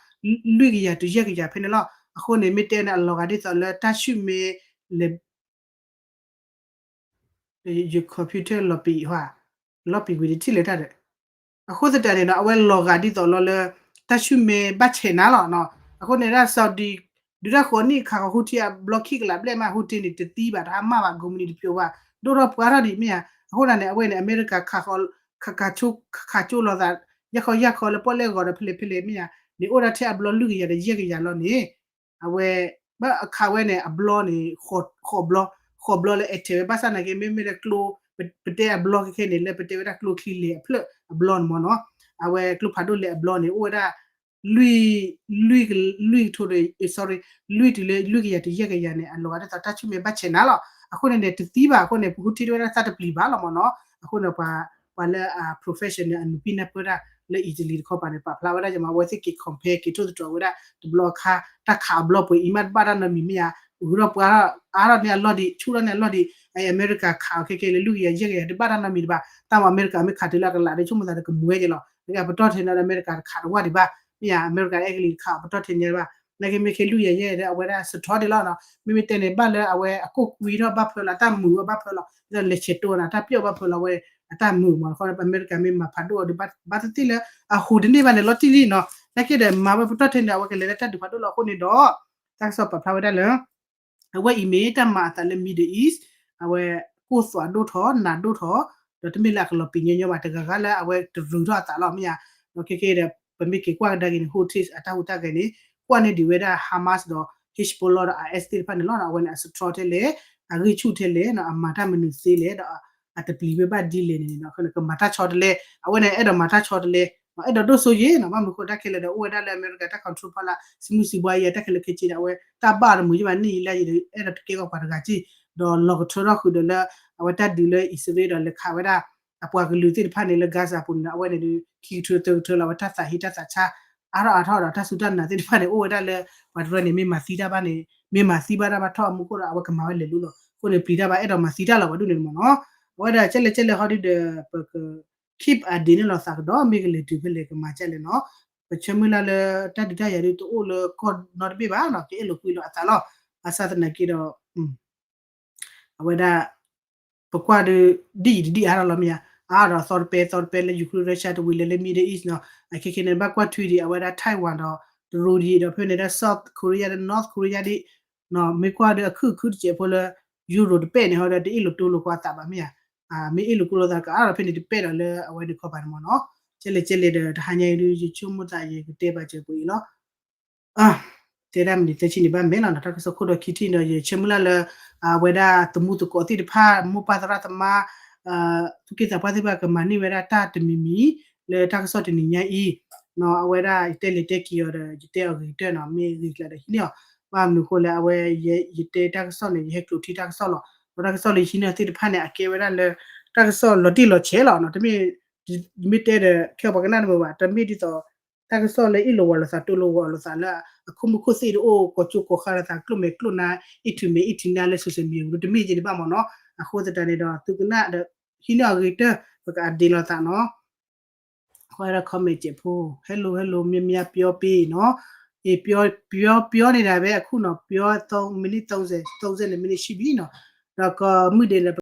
လွံၢ်ကယၤတုၤယဲၢ်ကယၤဖဲန့ၣ်လီၤ. အဃိန့ၣ် မ့ၢ်တဲန့ၣ်အလီၤဂာ်ဒ်သိးလၢတၢ်ဆူၣ်မ့ၢ်လဲၤ ယ computer လီၤပံာ် လီၤပံာ်ဝံၤတထံၣ်လၢတၢ်ဒီး အဃိသတးန့ၣ်နီၤ အဝဲလီၤဂာ်ဒ်သိးလီၤလၢ တၢ်ဆူၣ်မ့ၢ်ဘၣ်ဆဲးနၤလီၤနီၤ. အဃိန့ၣ်ဒၣ် Saudi ဒုးတၢ်ဃိးနံၣ်ခးဃီၤ Houthi အဘျီခံကလးဘျဲၣ်မး Houthi န့ၣ် တသံဘၣ် တဟါမၢ်ဘၣ် ကိးမုၢ်နံၤတပျိာ်ဘၣ် ဒိၣ်ထီၣ်ပှၤထီၣ်ဒံးမ့ၢ်ဧါ. အဃိသတးန့ၣ် အဝဲန့ၣ် အမဲရကၤခးဃီၤ ခးခးကၠိ ခးကၠိလိာ်သး ယၢ်ခီယၢ်ခီလၢပီၣ်လဲၣ်ဂီၤဒီးဖဲလဲၣ်ဖဲလဲၣ်မ့ၢ်ဧါ န့ၣ်အိၣ်ဒၣ်ထဲအဘျီလွံၢ်ကယၤဒီးယဲၢ်ကယၤလီၤန့ၣ် အဝဲ ဘၣ်အခးဝဲန့ၣ် အဘျီန့ၣ် ဃိးဘျီ ဃိးဘျီလၢအဲၣ်ထဲးဝဲ ဘၣ်ဆၣ်သနာ်က့ မ့မ့ၢ်လၢကျိ ပတဲအဘျီခဲခဲန့ၣ် လၢပတဲဝဲဒၣ်ကျိချံလဲၤအဖျၢၣ်အဘျီန့ၣ်မ့ၢ်နီၤ အဝဲကျိဖးဒိၣ်လဲၤအဘျီန့ၣ် အိၣ်ဝဲဒၣ် လွံၢ် လွံၢ်ကထိ sorry လွံၢ်တုၤလၢလွံၢ်ကယၤတုၤယဲၢ်ကယၤန့ၣ် အလီၤဂာ်ဒ်သိးတၢ်ဆူၣ်မ့ၢ်ဘၣ်ဆဲးနၤလီၤ. အဃိန့ၣ်န့ၣ် တသံဘၣ်အဃိန့ၣ် Houthi တဲဝဲဒၣ်သးတပျံၤဘၣ်လီၤမ့ၢ်နီၤ. အဃိန့ၣ် ပှၤလၢအ professional အနုာ်ပံနၢ်ပၢၢ်တၢ်လၢ Italy တခီပၤန့ၣ် ပာ်ဖျါဝဲဒၣ်ယမၤ အဝဲသ့ၣ်က့ၤ compare က့ၤထိၣ်သတြီၤဝဲဒၣ် တဘျီအခါ တၢ်ခးအဘျီပှဲၤအံၤမးတဘၣ်တၢ်နီတမံၤမ့ၢ်ဧါ ဂုၤထီၣ်ပှၤထီၣ် အါထီၣ်န့ၢ်အလီၢ်ဒံး ဆူၣ်ထီၣ်န့ၢ်အလီၢ်ဒံး အအမဲရကၤခးအီၤခဲကဲလၢလွံၢ်ကယၤယဲၢ်ကယၤ တဘၣ်တၢ်နီတမံၤတဘၣ် တၢ်မၤအမဲရကၤမ့ၢ်ခးတုၤလၢအကလးဒီး ဆိကမိၣ်သးဒီးကမွဲက့ၤလီၤ လၢအပတီၢ်ထဲန့ၣ်ဒီးအမဲရကၤတခးတဝၢ်ဒံးဘၣ် မ့ၢ်ဧါ အမဲရကၤအဲကလံးတခါ ပတီၢ်ထဲညါဘၣ်, နာ်က့မ့ၢ်ခဲလွံၢ်ယၤယဲၢ်ဒီး အဝဲဒၣ်စထြီဒံးလီၤနီၤ, မ့မ့ၢ်တဲန့ၣ် ဘၣ်လၢအဝဲအကိၢ်ကွံထီၣ်ဘၣ်ဖၢလီၤ အတၢ်မုာ်အီၤဘၣ်ဖၢလီၤ ဒီးလဲၤဆဲးတိၢ်နၤ တၢ်ပျီၣ်ဘၣ်ဖၢလီၤဝဲ အတၢ်မုာ်မး တခီ အမဲရကၤမ့ၢ်မၤဖးဒိၣ်အီၤဒီး ဘၣ်သ့ၣ်သ့ၣ်လၢ အဟူးတန့ၢ်ဘၣ်န့ၣ် လီၤတံၢ်လံနီၤ, နာ်က့ဒီး မၤဝဲပတီၢ်ထဲန့ၣ် အဝဲကလဲၤလၢတၢ်ဒုးဖးဒိၣ်လီၤအဃိန့ၣ်ဒီး တၢ်ကစီၣ်ပာ်ဖျါဝဲဒၣ်လၢ အဝဲအံၤမ့ၢ်တၢ်မၤအသးလၢ Middle East အဝဲကိၢ်သွးဒိၣ်ထီၣ် နးဒိၣ်ထီၣ် ဒီးတမ့ၢ်လၢအကလီၤပံာ်ညီညီဘၣ် တဂၤဂၤလၢအဝဲတရူးထီၣ်အသးလီၤ မ့ၢ်ဧါ, ဒီးခဲက့ဒီး ပမ့ၢ်က့ၤကွၢ်ကဒါက့ၤန့ၣ် Houthis အတၢ်ဟူးတၢ်ဂဲၤန့ၣ် ကွၢ်န့ၢ်ဒံးဝဲဒၣ် Hamas ဒီး Hezbollah ဒီး IS သ့ၣ်တဖၣ်န့ၣ်လီၤ, အဝဲန့ၣ်အစထြီထဲလဲၣ် အဂံၢ်ဆူၣ်ထဲလဲၣ် အမၤတၢ်မနုၤသ့လဲၣ်ဒီး အတပျံၤဝဲဘၣ်ဒ်လဲၣ်န့ၣ် ကမၤတၢ်ဆီတလဲ, အဝဲန့ၣ်အဲၣ်ဒိးမၤတၢ်ဆီတလဲ, အဲၣ်ဒိးဒိၣ်စိယဲၢ်နီၤ, ဘၣ်မနုၤဃိတၢ်ခဲလၢာ်ဒီး အိၣ်ဝဲဒၣ်လၢအမဲရကၤတၢ် control ဖီလာ် စံမုၢ်စံဘှါယဲၢ် တၢ်ခဲလၢာ်ခဲဆ့ဒီး အဝဲတၢ်ဘၣ်တမုာ်ယဲၢ်ဘၣ်န့ၣ်ယံၤလၢယအဲၣ်ဒိးတကဲကီးပှၤတဂၤက့ၢ်, ဒီးလီၤကထၢထီၣ်ဃုာ်ဒီးလၢ အဝဲတၢ်ဒုးလၢအံၣ်စရ့လးဒီးလဲၤခးဝဲဒၣ် အပှၤကလုာ်သ့ၣ်တဖၣ်န့ၣ်လၢ Gaza ပူၤန့ၣ်ဒီး အဝဲန့ၣ်ဒီး ခံကထၢသၢကထၢလီၤ အဝဲတၢ်သးဟ့တၢ်သးဆါ အါထီၣ်အါထီၣ်ဒီး တၢ်စူၢ်တၢ်နာ်သ့ၣ်တဖၣ်န့ၣ် အိၣ်ဝဲဒၣ်လၢ ပှၤတရၢန့ၣ် မ့ၢ်မၤသံတၢ်ဘၣ်န့ၣ် မ့ၢ်မၤသံဘၣ်တၢ်ဘၣ်ထီၣ်အမူခိၣ်ဒီး အဝဲကမၤဝဲလဲၤလိၤလီၤ, အဃိန့ၣ်ပျံၤတၢ်ဘၣ် အဲၣ်ဒိးမၤသံတၢ်လီၤ ပှၤဒ်န့ၣ်မ့ၢ်နီၤ, အဝဲဒၣ်ကဲလဲၣ်ကဲလဲၣ်ဟီဒုဒီး ပက keep အဒ့န့ၣ်လီၤသးကဒီး မ့ၢ်ကလဲၤတုၤဖဲလဲၣ်ကမၤကဲလဲၣ်နီၤ, ပဆၢမုၢ်လၢ်လၢ တၢ်ဒုးတၢ်ယၤဒုတအိၣ်လၢကီၢ်နီတဘ့ၣ်ဘၣ်နီၤ, ကအဲၣ်လိာ်ကွံလိာ်အသးလီၤ, ဘၣ်ဆၣ်သနာ်က့ဒီး အဝဲဒၣ် ပကွၢ်ဒီး ဒ်အံၤတဒ်အါထီၣ်လီၤမ့ၢ်ဧါ, အါဒီးသီတပဲသီတပဲလၢ Ukraine Russia တဝံၤလၢလၢ Middle East နီၤ, အခဲခဲန့ၣ် ဘၣ်ကွၢ်ထွံဒံး အဝဲဒၣ် Taiwan ဒီး တရူးဒံးဒီး ဖဲန့ၣ်ဒၣ် South Korea ဒီး North Korea ဒံး, မ့ၢ်ကွၢ်ဒီးအခုအခုတစဲးဖိလၢ Europe တပဲၣ်န့ၣ်ဟီဒီး တအ့ၣ်လိာ်တိလိာ်ကွၢ်သးဘၣ်မ့ၢ်ဧါ, မ့ၢ်အ့ၣ်လိာ်ကွံလိာ်သးကအါဒီးဖဲန့ၣ်တပဲၣ်ဒီးလၢအဝဲန့ၣ်ခီပၤန့ၣ်မ့ၢ်နီၤ, ကဲလဲၣ်ကဲလဲၣ်ဒီး တဟါညါအံၤဒု ယဆိကမိၣ်သးယကတဲဘၣ်စၢၤပှၤအံၤလီၤ တဲဒၣ်မနုၤသၢဆံန့ၣ် ဘၣ်မဲာ်လီၤနီၤ, တၢ်ကစီၣ်ခိၣ်ဒီးခံထံၣ်ဒီး ယဆၢမုၢ်လၢ်လၢ အဝဲဒၣ်သမူသကိးသ့ၣ်တဖၣ် မိၢ်ပၢ်သရၣ်သမါ သူၣ်က့သးပှၢ်သ့ၣ်တဖၣ် ကမၤန့ၢ်ဝဲဒၣ်တၢ်တမံၤမံၤ လၢတၢ်ကစီၣ်တနံၤညါအံၤ, အဝဲဒၣ်ယတဲလဲၤတဲက့ၤအီၤဒီး ယတဲအီၤဂ့ၤကတၢၢ်နီၤ, မ့ၢ်ဂ့ၤကျါဒီးဟံးန့ၢ်အီၤ, ဘၣ်မနုၤဃိလဲၣ် အဝဲ ယတဲတၢ်ကစီၣ်န့ၣ် ယဟဲကျိးထံတၢ်ကစီၣ်လီၤ, ဒီးတၢ်ကစီၣ်လၢယဟံးန့ၢ်အီၤသ့ၣ်တဖၣ်န့ၣ် အကဲဝဲဒၣ်လၢ တၢ်ကစီၣ်လီၤတံၢ်လီၤဆဲးလီၤနီၤ, တမ့ၢ် မ့ၢ်တဲဒီး ခဲအံၤပှၤကနၣ်တမုာ်ဘၣ်, တမ့ၢ်ဒ်သိး တၢ်ကစီၣ်လၢအ့ၣ်လိာ်ဝီၤလိာ်သး တိလိာ်ဝီၤလိာ်သးလၢ အခိၣ်မူခိၣ်သ့ၣ်တအိၣ် ကိးကၠိကိးဃါလိာ်သး ကျိၣ်မဲာ်ကျိၣ်နါ အ့ၣ်ထူမဲာ်အ့ၣ်ထူနါလၢ social media ပူၤ တမ့ၢ်က့ၤဒံးဘၣ်မ့ၢ်နီၤ, အဃိသတးန့ၣ်ဒီး သုကနၣ်ဒီး ဟံးန့ၢ်အီၤဂ့ၤကတၢၢ် ပကအဒ့လိာ်သးနီၤ ကွၢ်ဒီး comment စဲးဖိ hello hello မ့ၢ်မ့ၢ်ပျီပ့နီၤ, အ့ၣ် ပျီပျီပျီန့ၣ်ဒၣ်ဝဲအခုနီၤ, ပျီ minute သုံးဆယ် သုံးဆယ် minute ရှိပြီနီၤ, ဒီးကမုၢ်ဒဲးလၢ